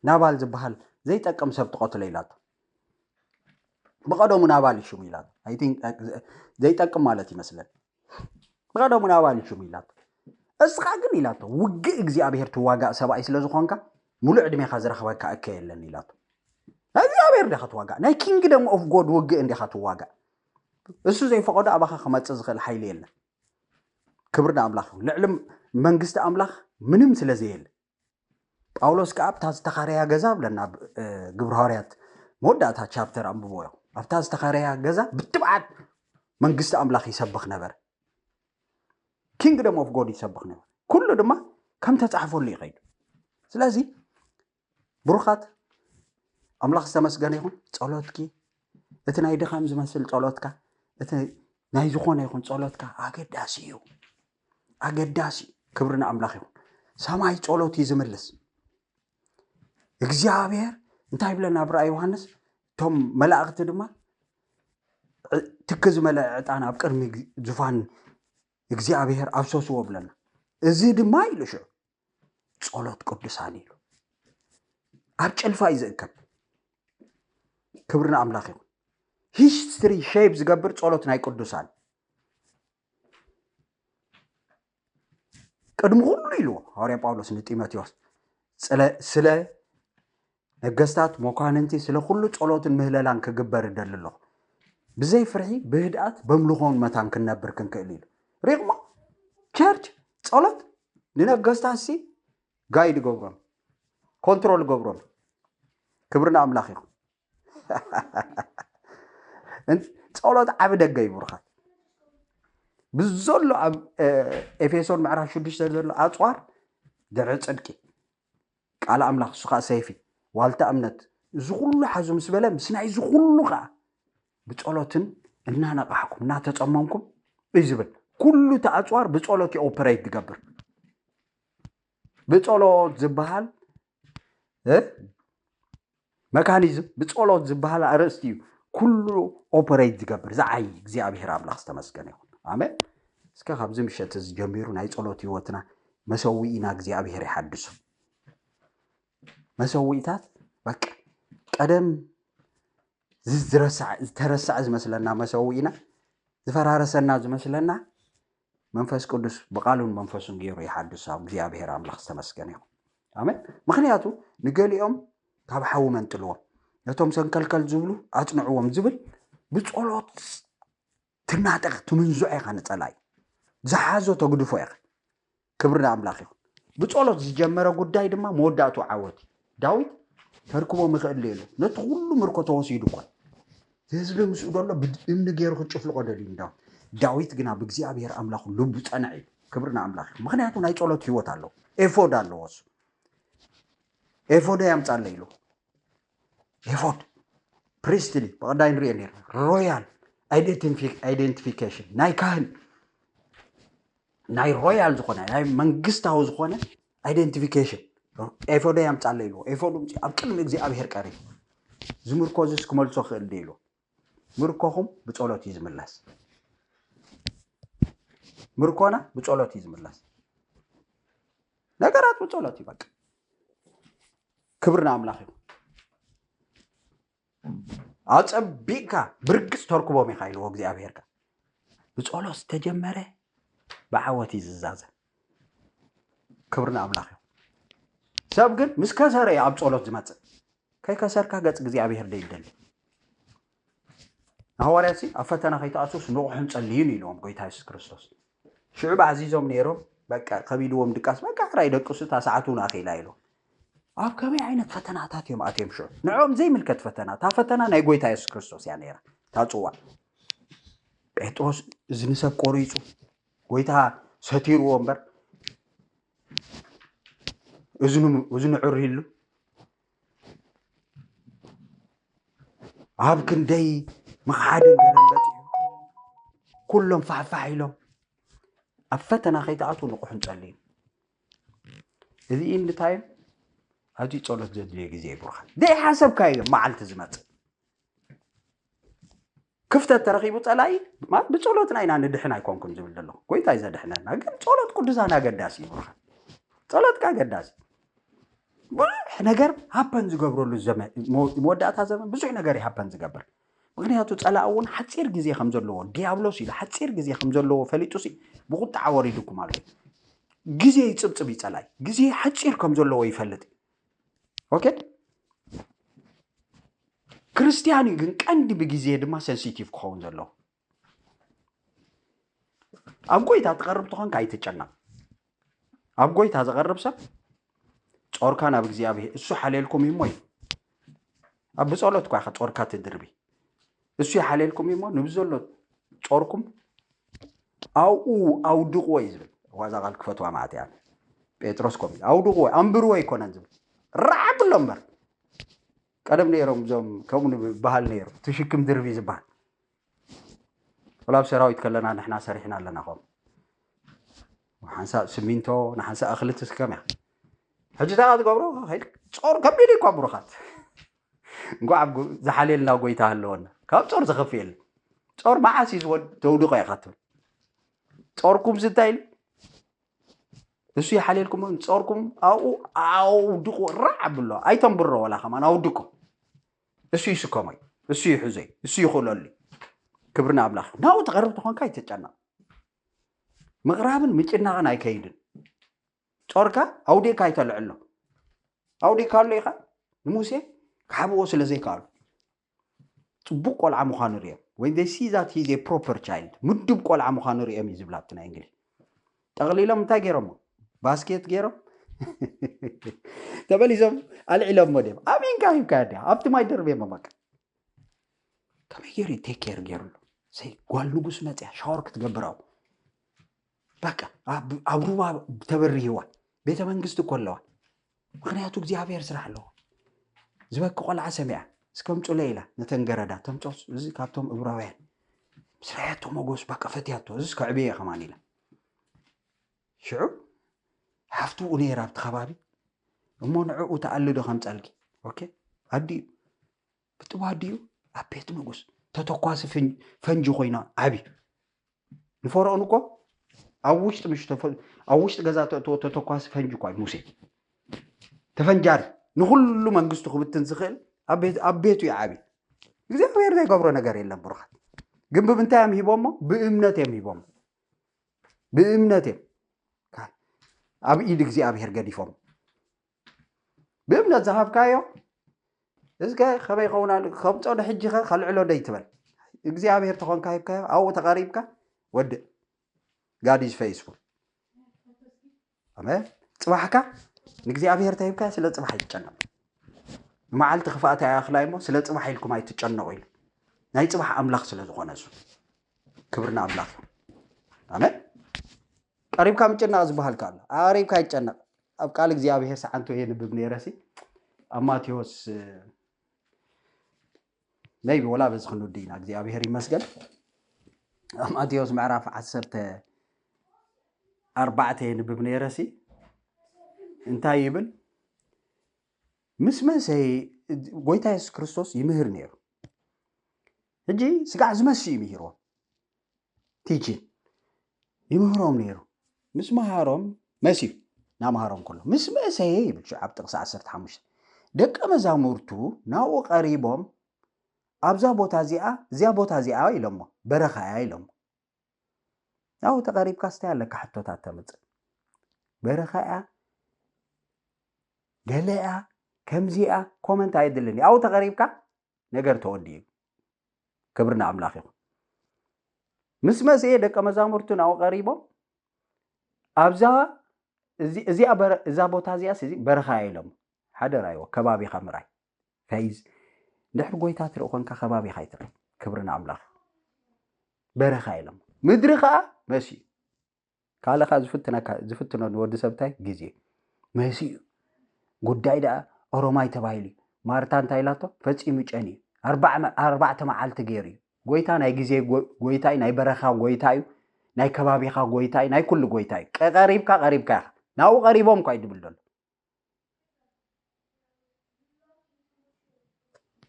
ናባል ዝበሃል ዘይጠቅም ሰብ ትቐትሎ?" ኢላቶ። ብቐደሙ ናባል እዩ ሽሙ ኢላቶ። I think ዘይጠቅም ማለት ይመስለኒ። ብቐደሙ ናባል እዩ ሽሙ ኢላቶ። እስኻ ግን ኢላቶ፣ "ውግእ እግዚኣብሔር ትዋጋእ ሰብኣይ ስለ ዝኾንካ፣ ሙሉእ ዕድሜኻ ዝረኽበካ እከ የለን" ኢላቶ። ናይ እግዚኣብሔር እንዲኻ ትዋጋእ፣ ናይ ኪንግደም ኦፍ ጎድ ውግእ እንዲኻ ትዋጋእ። እሱ ዘይፈቐዶ ኣባኻ ክመጽእ ዝኽእል ሓይሊ የለን። ክብሪ ንኣምላኽ ይኹን። ልዕሊ መንግስቲ ኣምላኽ ምንም ስለ ዘየለ። ጳውሎስ ከኣ ኣብታ ዝተኻረያ ገዛ ብለና፣ ኣብ፣ እ፣ ግብሪ ሃዋርያት መወዳእታ ቻፕተር ኣንብቦ እዮም። ኣብታ ዝተኻረያ ገዛ ብትብዓት መንግስቲ ኣምላኽ ይሰብኽ ነበረ። ኪንግደም ኦፍ ጎድ ይሰብኽ ነበረ። ኩሉ ድማ ከም ተጻሕፈሉ ይኸይዱ። ስለዚ ብሩኻት፣ ኣምላኽ ዝተመስገነ ይኹን። ጸሎትኪ፣ እቲ ናይ ድኻም ዝመስል ጸሎትካ፣ እቲ ናይ ዝኾነ ይኹን ጸሎትካ ኣገዳሲ እዩ። ኣገዳሲ። ክብሪ ንኣምላኽ ይኹን። ሰማይ ጸሎት እዩ ዝምልስ። እግዚኣብሔር እንታይ ይብለና ኣብ ራእይ ዮሃንስ? እቶም መላእኽቲ ድማ ዕ-፣ ትኪ ዝመልአ ዕጣን ኣብ ቅድሚ ግ-፣ ዙፋን እግዚኣብሔር ኣፍሰስዎ ብለና። እዚ ድማ ኢሉ ሽዑ ጸሎት ቅዱሳን ኢሉ ኣብ ጭልፋ እዩ ዝእከብ። ክብሪ ንኣምላኽ ይኹን። ሂስ-፣ ሂስትሪ ሼፕ ዝገብር ጸሎት ናይ ቅዱሳን። ቅድሚ ኩሉ ኢልዎ ሃዋርያ ጳውሎስ ንጢሞቴዎስ፣ ስለ ነገስታት፣ መኳንንቲ፣ ስለ ኩሉ ጸሎትን ምህለላን ክግበር እደሊ ኣለኹ። ብዘይ ፍርሒ ብህድኣት በምልኾን መታን ክንነብር ክንክእል ኢሉ። ሪቕሞ ቸርች ጸሎት ንነገስታት ሲ ጋይድ ገብሮም፣ ኮንትሮል ገብሮም። ክብሪ ንኣምላኽ ይኹን። ጸሎት ዓቢ ደገ ይብርኻት። ብዘሎ ኣብ ኤፌሶን ምዕራፍ ሽዱሽተ ዘሎ ኣጽዋር ድሕሪ ጽድቂ ቃል ኣምላኽ እሱ ከዓ ሰይፊ ዋልታ እምነት እዚ ኩሉ ሓዙ ምስ በለ ምስ ናይ እዚ ኩሉ ከዓ ብጸሎትን እናነቃሕኩም እናተጸመምኩም እዩ ዝብል። ኩሉ እቲ ኣጽዋር ብጸሎት እዩ ኦፐሬት ዝገብር። ብጸሎት ዝበሃል መካኒዝም ብጸሎት ዝበሃል ኣርእስቲ እዩ ኩሉ ኦፐሬት ዝገብር ዝዓይ እግዚኣብሔር ኣምላኽ ዝተመስገነ ይኹን። ኣሜን። እስከ ካብዚ ምሸት እዚ ጀሚሩ ናይ ጸሎት ህይወትና መሰዊኢና እግዚኣብሔር ይሓድሱ። መሰዊኢታት በቃ ቀደም ዝተረሳዕ ዝመስለና መሰዊኢና ዝፈራረሰና ዝመስለና መንፈስ ቅዱስ ብቃሉን መንፈሱን ገይሩ ይሓድሳ እግዚኣብሔር ኣምላኽ ዝተመስገነ ይኹን። ኣሜን። ምክንያቱ ንገሊኦም ካብ ሓዊ መንጥልዎም ነቶም ሰንከልከል ዝብሉ ኣጽንዕዎም ዝብል ብጸሎት ትናጠቕ ትምንዝዖ ኢኻ ንጸላይ ዝሓዞ ተግድፎ ኢኻ። ክብሪ ንኣምላኽ ይኹን። ብጸሎት ዝጀመረ ጉዳይ ድማ መወዳእቱ ዓወት እዩ። ዳዊት ከርክቦም ይኽእል ኢሉ ነቲ ኩሉ ምርኮ ተወሲዱ እኳ ህዝቢ ምስኡ ደሎ ብእምኒ ገይሩ ክጭፍልቆ ደልዩ ዳዊት። ዳዊት ግና ብእግዚኣብሔር ኣምላኹ ልቡ ጸንዐ እዩ። ክብሪ ንኣምላኽ ይኹን። ምኽንያቱ ናይ ጸሎት ህይወት ኣለዎ። ኤፎድ ኣለዎ እሱ። ኤፎደይ ኣምጻለይ ኢሉ። ኤፎድ ፕሪስትሊ ብቐዳይ ንሪኦ ነይርና። ሮያል ኣይደንቲፊኬሽን ናይ ካህን ናይ ሮያል ዝኾነ ናይ መንግስታዊ ዝኾነ ኣይደንቲፊኬሽን ኤፎደይ ኣምጻለይ ኢልዎ። ኤፎድ ምጽኡ ኣብ ቅድሚ እግዚኣብሔር ቀሪቡ። እዚ ምርኮ እዚስ ክመልሶ ክእል ድዩ ኢልዎ። ምርኮኹም ብጸሎት እዩ ዝምለስ። ምርኮና ብጸሎት እዩ ዝምለስ። ነገራት ብጸሎት እዩ በቃ። ክብሪ ንኣምላኽ እዩ። ኣጸቢቕካ ብርግጽ ተርክቦም ኢኻ ኢልዎ እግዚኣብሔርካ። ብጸሎት ዝተጀመረ ብዓወት እዩ ዝዛዘም። ክብሪ ንኣምላኽ እዩ። ሰብ ግን ምስ ከሰረ እዩ ኣብ ጸሎት ዝመጽእ። ከይከሰርካ ገጽ እግዚኣብሔር ዶ ይደሊ? ንሃዋርያትሲ ኣብ ፈተና ከይትኣትዉስ ንቑሕን ጸልዩን ኢልዎም ጎይታ የሱስ ክርስቶስ። ሽዑ ብዓዚዞም ነይሮም በቃ ከቢድዎም ድቃስ በቃ ጥራይ ደቅሱ እታ ሰዓት እውን ኣኺላ ኢሉ። ኣብ ከመይ ዓይነት ፈተናታት እዮም ኣትዮም ሽዑ? ንዕኦም ዘይምልከት ፈተና። እታ ፈተና ናይ ጎይታ የሱስ ክርስቶስ እያ ነይራ። እታ ጽዋዕ ጴጥሮስ እዝኒ ሰብ ቆሪጹ ጎይታ ሰቲርዎ እምበር እዝኑ ዕር ኢሉ ኣብ ክንደይ ምኽሓድን ገለን በፂሑ ኩሎም ፋሕፋሕ ኢሎም ኣብ ፈተና ከይትኣትዉ ንቑሕን ጸልዩ። እዚ እንታይ ኣብዚ ጸሎት ዘድልዮ ግዜ ይብሩኻት ዘይሓሰብካዮ መዓልቲ ዝመጽእ ክፍተት ተረኺቡ ጸላኢ ብጸሎትና ኢና ንድሕን ኣይኮንኩም ዝብል ዘለኹ ጎይታ እዩ ዘድሕነና። ግን ጸሎት ቅዱሳን ኣገዳሲ ይብሩኻት። ጸሎትካ ኣገዳሲ ብዙሕ ነገር ሃፐን ዝገብረሉ መወዳእታ ዘመን ብዙሕ ነገር ሃፐን ዝገብር። ምክንያቱ ጸላእ እውን ሓፂር ግዜ ከም ዘለዎ ዲያብሎስ ኢሉ ሓፂር ግዜ ከም ዘለዎ ፈሊጡ ሲ ብቁጣዓ ወሪዱኩም ኣሎ። ግዜ ይፅብፅብ ይፀላይ ግዜ ሓፂር ከም ዘለዎ ይፈልጥ። ኦኬ ክርስቲያን እዩ ግን ቀንዲ ብግዜ ድማ ሴንሲቲቭ ክኸውን ዘለዎ። ኣብ ጎይታ ትቐርብ ትኾንካ ኣይትጨነቕ። ኣብ ጎይታ ዝቐርብ ሰብ ጾርካ ናብ እግዚኣብሔር እሱ ሓልየልኩም እዩ እሞ እዩ። ኣብ ብጸሎት እኳ ኢኻ ጾርካ ትድርቢ እሱ ይሓልየልኩም እዩ እሞ ንብዘሎ ጾርኩም ኣብኡ ኣውድቕዎ እዩ ዝብል። ዋዛ ቃል ክፈትዋ ማለት እያ። ጴጥሮስ ኮም ኣውድቕዎ ኣንብርዎ ኣይኮነን ዝብል ራዓ ብሎ እምበር ቀደም ነይሮም እዞም ከምኡ በሃል ነይሩ ትሽክም ድርቢ ዝበሃል ወላ ኣብ ሰራዊት ከለና ንሕና ሰሪሕና ኣለና። ከም ሓንሳእ ስሚንቶ ንሓንሳእ እኽሊ ትስከም እያ። ሕጂ እንታይ ትገብሮ? ጾር ከቢድ እኳ ብሩኻት እንኳዕ ዝሓልየልና ጎይታ ኣለወና። ካብ ጾር ዝኸፍእ የለ። ጾር መዓስ እዩ ዝወድ ተውድቆ ኢኻ ትብል። ጾርኩም ዝታይ እሱ ይሓልየልኩም ጾርኩም ኣብኡ ኣውድቁ ራዕ ብሎ ኣይተንብሮ ወላ ከማን ኣውድቆ እሱ ይስከሞ እዩ፣ እሱ ይሕዞ እዩ፣ እሱ ይኽእለሉ እዩ። ክብሪ ንኣምላኽ። ናብኡ ትቐርብ ተኾንካ ኣይትጨነቕ። ምቕራብን ምጭናቕን ኣይከይድን። ጾርካ ኣውዲቕካ ኣይተልዕሎ። ኣውዲቕካ ኣሎ ኢኻ ንሙሴ ክሓብዎ ስለ ዘይከኣሉ። ጽቡቕ ቆልዓ ምዃኑ ርእዮም። When they see that he's a proper child፣ ምዱብ ቆልዓ ምዃኑ ርእዮም እዩ ዝብል ኣብቲ ናይ እንግሊዝ። ጠቕሊሎም እንታይ ገይሮሞ? ባስኬት ገይሮም ተበሊዞም ኣልዒሎሞ ድዮም? ኣሚንካ ሂብካ ድያ ኣብቲ ማይ ደርቤሞ በቃ። ከመይ ገይሩ ቴክ ኬር ገይሩሉ? ሰይ ጓል ንጉስ መፅያ ሻወር ክትገብር ኣብኡ በቃ ኣብ ሩባ ተበሪህዋ። ቤተ መንግስቲ እኮ ኣለዋ። ምክንያቱ እግዚኣብሔር ስራሕ ኣለዎ። ዝበኪ ቆልዓ ሰሚዓ እስከምፁለ ኢላ ነተን ገረዳ ተምፆስ እዚ ካብቶም እብራውያን ስራያቶ መጎስ በቃ ፈትያቶ እዚስ ከዕብየ ከማን ኢላ። ሽዑ ሓፍትኡ ነይራ ኣብቲ ከባቢ። እሞ ንዕኡ ተኣልዶ ከምፀልኪ ኦኬ ኣዲኡ ብጥቡ ኣዲኡ ኣብ ቤት ንጉስ ተተኳሲ ፈንጂ ኮይና ዓቢ ንፈርኦን እኮ ኣብ ውሽጢ ምሽ ኣብ ውሽጢ ገዛ ተእትዎ ተተኳሲ ፈንጂ እኳ ሙሴ ተፈንጃሪ ንኩሉ መንግስቱ ክብትን ዝኽእል ኣብ ቤቱ እዩ ዓቢ እግዚኣብሔር ዘይገብሮ ነገር የለን ብሩኻት ግን ብምንታይ እዮም ሂቦሞ ብእምነት እዮም ሂቦሞ ብእምነት እዮም ኣብ ኢድ እግዚኣብሔር ገዲፎም ብእምነት ዝሃብካዮ እስከ ከመይ ይኸውን ኣሎ ከምፆ ዶ ሕጂ ኸ ከልዕሎ ዶ ይትበል እግዚኣብሔር ተኾንካ ሂብካዮ ኣብኡ ተቐሪብካ ወድእ God is faithful ኣሜን ፅባሕካ ንእግዚኣብሔር ተሂብካ ስለ ፅባሕ ይጨነቕ ንመዓልቲ ክፍኣት ኣይኣኽላይ እሞ ስለ ፅባሕ ኢልኩም ኣይትጨነቑ ኢሉ ናይ ፅባሕ ኣምላኽ ስለ ዝኾነ እሱ ክብርና ኣምላኽ እዩ ኣሜን ቀሪብካ ምጭናቕ ዝበሃል ኣሎ ኣሪብካ ይጨነቕ ኣብ ቃል እግዚኣብሔር ሰዓንቱ የንብብ ነይረሲ ኣብ ማቴዎስ maybe ወላ በዚ ክንውዲ ኢና እግዚኣብሔር ይመስገን ኣብ ማቴዎስ ምዕራፍ ዓሰርተ ኣርባዕተ የንብብ ነይረሲ እንታይ ይብል ምስ መሰይ ጎይታ የሱስ ክርስቶስ ይምህር ነይሩ ሕጂ ስጋዕ ዝመስ እዩ ምሂርዎም ቲቺን ይምህሮም ነይሩ ምስ መሃሮም መሲዩ ናምሃሮም ከሎ ምስ መእሰየ ይብል ሽዑ ኣብ ጥቕሲ ዓሰርተ ሓሙሽተ ደቀ መዛሙርቱ ናብኡ ቀሪቦም ኣብዛ ቦታ እዚኣ እዚኣ ቦታ እዚኣ ኢሎሞ በረኻ እያ ኢሎሞ ናብኡ ተቐሪብካ ስታይ ኣለካ ሕቶታት ተምፅእ በረኻ እያ ገለ እያ ከምዚ እያ ኮመንት ኣየድልን እዩ ኣብኡ ተቐሪብካ ነገር ተወዲኡ ክብሪ ንኣምላኽ ይኹን ምስ መጽኤ ደቀ መዛሙርቱ ናብኡ ቀሪቦም ኣብዛ እዚኣ እዛ ቦታ እዚኣስ እዚ በረኻ እያ ኢሎም ሓደራ ይዎ ከባቢኻ ምራይ ፈይዝ እንድሕር ጎይታ ትርኢ ኮንካ ከባቢኻ ይትርኢ ክብሪ ንኣምላኽ በረኻ ኢሎም ምድሪ ኸዓ መስዩ ካልኻ ዝፍትነካ ዝፍትኖ ንወዲ ሰብታይ ግዜ መሲኡ ጉዳይ ደኣ ኦሮማይ ተባሂሉ እዩ ማርታ እንታይ ኢላቶ ፈጺሙ ጨን እዩ ኣርባዕተ መዓልቲ ገይሩ እዩ ጎይታ ናይ ግዜ ጎይታ እዩ ናይ በረኻ ጎይታ እዩ ናይ ከባቢኻ ጎይታ እዩ ናይ ኩሉ ጎይታ እዩ ቀሪብካ ቀሪብካ ኢኻ ናብኡ ቀሪቦም እኳ እዩ ድብል ዘሎ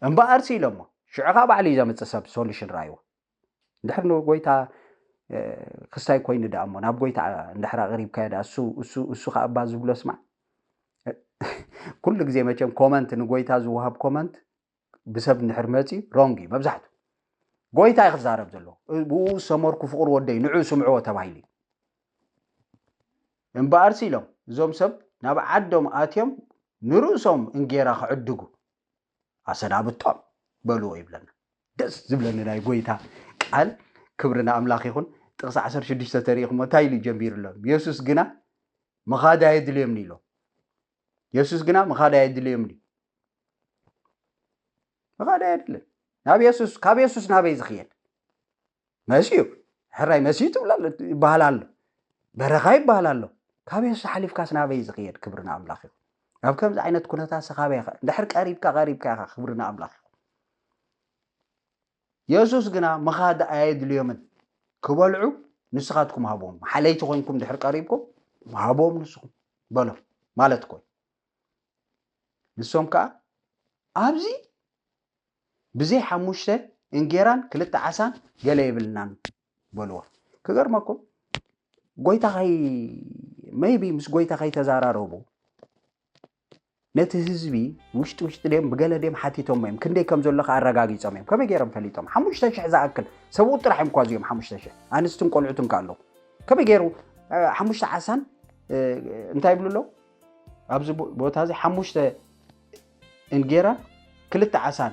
እምበኣርሲ ኢሎሞ ሽዑ ከዓ ባዕሉ እዩ ዘምፅእ ሰብ ሶሉሽን ራይዎ እንድሕር ንጎይታ ክስታይ ኮይኑ ደኣ እሞ ናብ ጎይታ እንድሕር ኣቕሪብካዮ ደኣ እሱ እሱ እሱ ከዓ እባ ዝብሎ ስማዕ ኩሉ ግዜ መቸም ኮመንት ንጎይታ ዝወሃብ ኮመንት ብሰብ እንድሕር መፂ ሮንግ እዩ መብዛሕቱ ጎይታ እዩ ክዛረብ ዘለዎ ብኡ ሰመርኩ ፍቅሩ ወደይ ንዑ ስምዕዎ ተባሂሉ እምበኣርሲ ኢሎም እዞም ሰብ ናብ ዓዶም ኣትዮም ንርእሶም እንጌራ ክዕድጉ ኣሰናብቶም በልዎ ይብለና ደስ ዝብለኒ ናይ ጎይታ ቃል ክብሪ ንኣምላኽ ይኹን ጥቕሲ ዓሰርተ ሽዱሽተ ተሪኢኹሞ እንታይ ኢሉ ጀሚሩ ኣሎ የሱስ ግና ምኻድ ኣየድልዮምኒ ኢሎ የሱስ ግና ምኻድ ኣየድልዮምኒ ምኻድ ኣየድልን ናብ የሱስ ካብ የሱስ ናበይ ዝኽየድ መሲዩ ሕራይ መሲዩ ትብላ ይበሃል ኣሎ በረኻ ይበሃል ኣሎ ካብ የሱስ ሓሊፍካስ ናበይ ዝኽየድ ክብሪ ንኣምላኽ እዩ ኣብ ከምዚ ዓይነት ኩነታት ሰኻበ ኢኻ እንድሕር ቀሪብካ ቀሪብካ ኢኻ ክብሪ ንኣምላኽ እዩ የሱስ ግና ምኻድ ኣየድልዮምን ክበልዑ ንስኻትኩም ሃብዎም ሓለይቲ ኮንኩም ድሕር ቀሪብኩም ሃብዎም ንስኹም በሎም ማለት ኮይ ንሶም ከዓ ኣብዚ ብዘይ ሓሙሽተ እንጌራን ክልተ ዓሳን ገለ የብልናን በልዎ ክገርመኩም ጎይታ ከይ maybe ምስ ጎይታ ከይተዛራረቡ ነቲ ህዝቢ ውሽጢ ውሽጢ ድዮም ብገለ ድዮም ሓቲቶም እዮም፣ ክንደይ ከም ዘሎ ከኣ ኣረጋጊጾም እዮም። ከመይ ገይሮም ፈሊጦም? ሓሙሽተ ሽሕ ዝኣክል ሰብኡት ጥራሕ እዮም እኳ እዚኦም ሓሙሽተ ሽሕ፣ ኣንስትን ቆልዑትን ከ ኣለዉ። ከመይ ገይሩ፣ እ፣ ሓሙሽተ ዓሳን፣ እ፣ እንታይ ይብሉ ኣለዉ? ኣብዚ ቦ-፣ ቦታ እዚ ሓሙሽተ እንጌራን ክልተ ዓሳን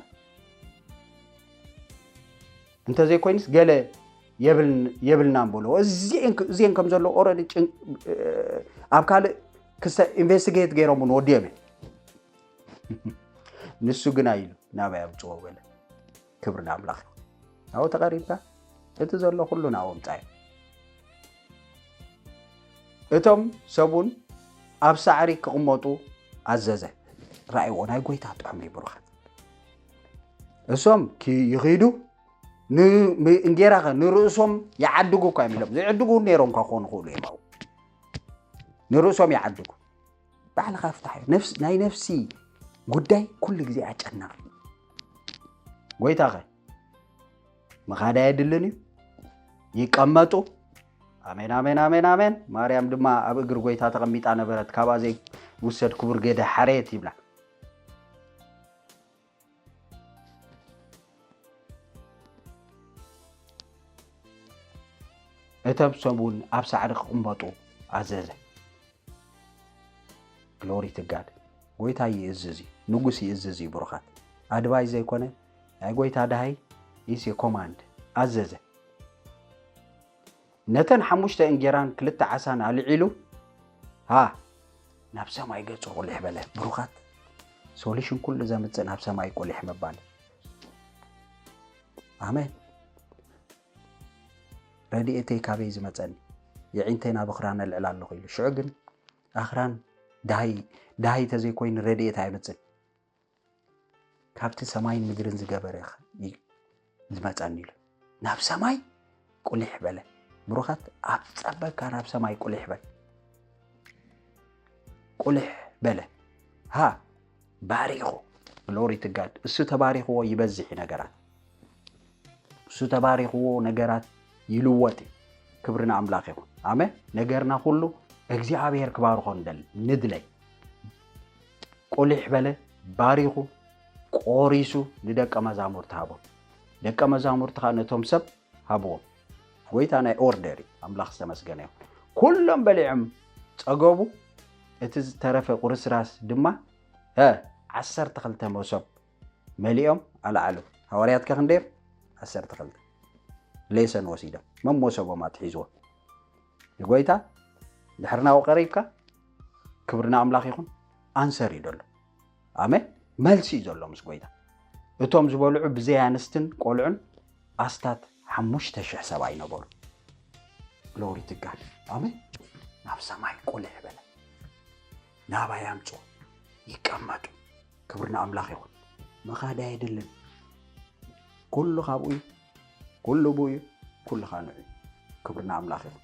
እንተዘይኮይኑስ ገለ የብልን-፣ የብልናን በልዎ። እዚኤን ክ-፣ እዚኤን ከም ዘሎ ኦረዲ ጭን-፣ እ፣ ኣብ ካልእ ክሰ-፣ ኢንቨስቲጌት ገይሮም እውን ወዲኦም እዮም። ንሱ ግና ኢሉ ናባይ ኣምጽዎ በለ። ክብሪ ንኣምላኽ። ናብኡ ተቐሪብካ እቲ ዘሎ ኩሉ ናብኡ ኣምጻዮ። እቶም ሰቡን ኣብ ሳዕሪ ክቕመጡ ኣዘዘ። ረኣይዎ፣ ናይ ጎይታ ጥዑም እዩ ብሩኻት። እሶም ኪ-፣ ይኺዱ፣ ን-፣ ም-፣ እንጌራኸ ንርእሶም ይዓድጉ እኳ እዮም ኢሎም። ዘይዕድጉ እውን ነይሮም እኳ ክኾኑ ይኽእሉ እዮም ኣብኡ። ንርእሶም ይዓድጉ። ባዕልኻ ፍታሕ እዩ። ነፍስ-፣ ናይ ነፍሲ ጉዳይ ኩሉ ግዜ ኣጨናቒ። ጎይታኸ ምኻድ ኣየድልን እዩ። ይቀመጡ። ኣሜን፣ ኣሜን፣ ኣሜን፣ ኣሜን። ማርያም ድማ ኣብ እግሪ ጎይታ ተቐሚጣ ነበረት። ካብኣ ዘይውሰድ ክቡር ገደ ሓሬት ይብላ። እቶም ሰብ እውን ኣብ ሳዕሪ ክቕመጡ ኣዘዘ። ግሎሪ ትጋድ። ጎይታ ይእዝዝ እዩ። ንጉስ ይእዝዝ እዩ ብሩኻት። ኣድባይ ዘይኮነ ናይ ጎይታ ደሃይ ኢስ ኮማንድ ኣዘዘ። ነተን ሓሙሽተ እንጌራን ክልተ ዓሳን ኣልዒሉ፣ ሃ፣ ናብ ሰማይ ገጹ ቁልሕ በለ። ብሩኻት፣ ሶሉሽን ኩሉ ዘምጽእ ናብ ሰማይ ቁልሕ ምባል። ኣሜን። ረድኤተይ ካበይ ዝመጸኒ? የዒንተይ ናብ ኣኽራን ኣልዕላ ኣለኹ ኢሉ። ሽዑ ግን ኣኽራን ደሃይ፣ ደሃይ ተዘይኮይኑ ረድኤት ኣይመጽን። ካብቲ ሰማይን ምድርን ዝገበረ እዩ ዝመጸኒ ኢሉ። ናብ ሰማይ ቁሊሕ በለ። ብሩኻት፣ ኣብ ጸበካ ናብ ሰማይ ቁሊሕ በል። ቁሊሕ በለ። ሃ፣ ባሪኹ። ግሎሪ ቱ ጋድ። እሱ ተባሪኽዎ ይበዝሕ እዩ ነገራት። እሱ ተባሪኽዎ ነገራት ይልወጥ እዩ። ክብሪ ንኣምላኽ ይኹን። ኣሜን። ነገርና ኩሉ እግዚኣብሔር ክባርኾ ንደሊ፣ ንድለይ። ቁሊሕ በለ፣ ባሪኹ፣ ቆሪሱ ንደቀ መዛሙርቲ ሃቦም። ደቀ መዛሙርቲ ኸኣ ነቶም ሰብ ሃብዎም። ጎይታ ናይ ኦርደር እዩ። ኣምላኽ ዝተመስገነ ይኹን። ኩሎም በሊዖም ጸገቡ፣ እቲ ዝተረፈ ቁርስራስ ድማ፣ እ፣ ዓሰርተ ክልተ መሶብ መሊኦም ኣልዓሉ። ሃዋርያት ከ ክንደይ እዮም? ዓሰርተ ክልተ። ሌሰን ወሲዶም። መን መሶቦም ኣትሒዝዎ? ንጎይታ ድሕሪ ናብኡ ቀሪብካ፣ ክብሪ ንኣምላኽ ይኹን፣ ኣንሰር እዩ ዘሎ። ኣሜን። መልሲ እዩ ዘሎ ምስ ጎይታ። እቶም ዝበልዑ ብዘይ ኣንስትን ቆልዑን ኣስታት ሓሙሽተ ሽሕ ሰብኣይ ነበሩ። ግሎሪ ቱ ጋድ። ኣሜን። ናብ ሰማይ ቁልሕ በለ። ናባይ ኣምጽኡ። ይቀመጡ። ክብሪ ንኣምላኽ ይኹን። ምኻድ ኣየድልን። ኩሉ ካብኡ እዩ። ኩሉ ብኡ እዩ። ኩሉ ኻብ ንዑ እዩ። ክብሪ ንኣምላኽ ይኹን።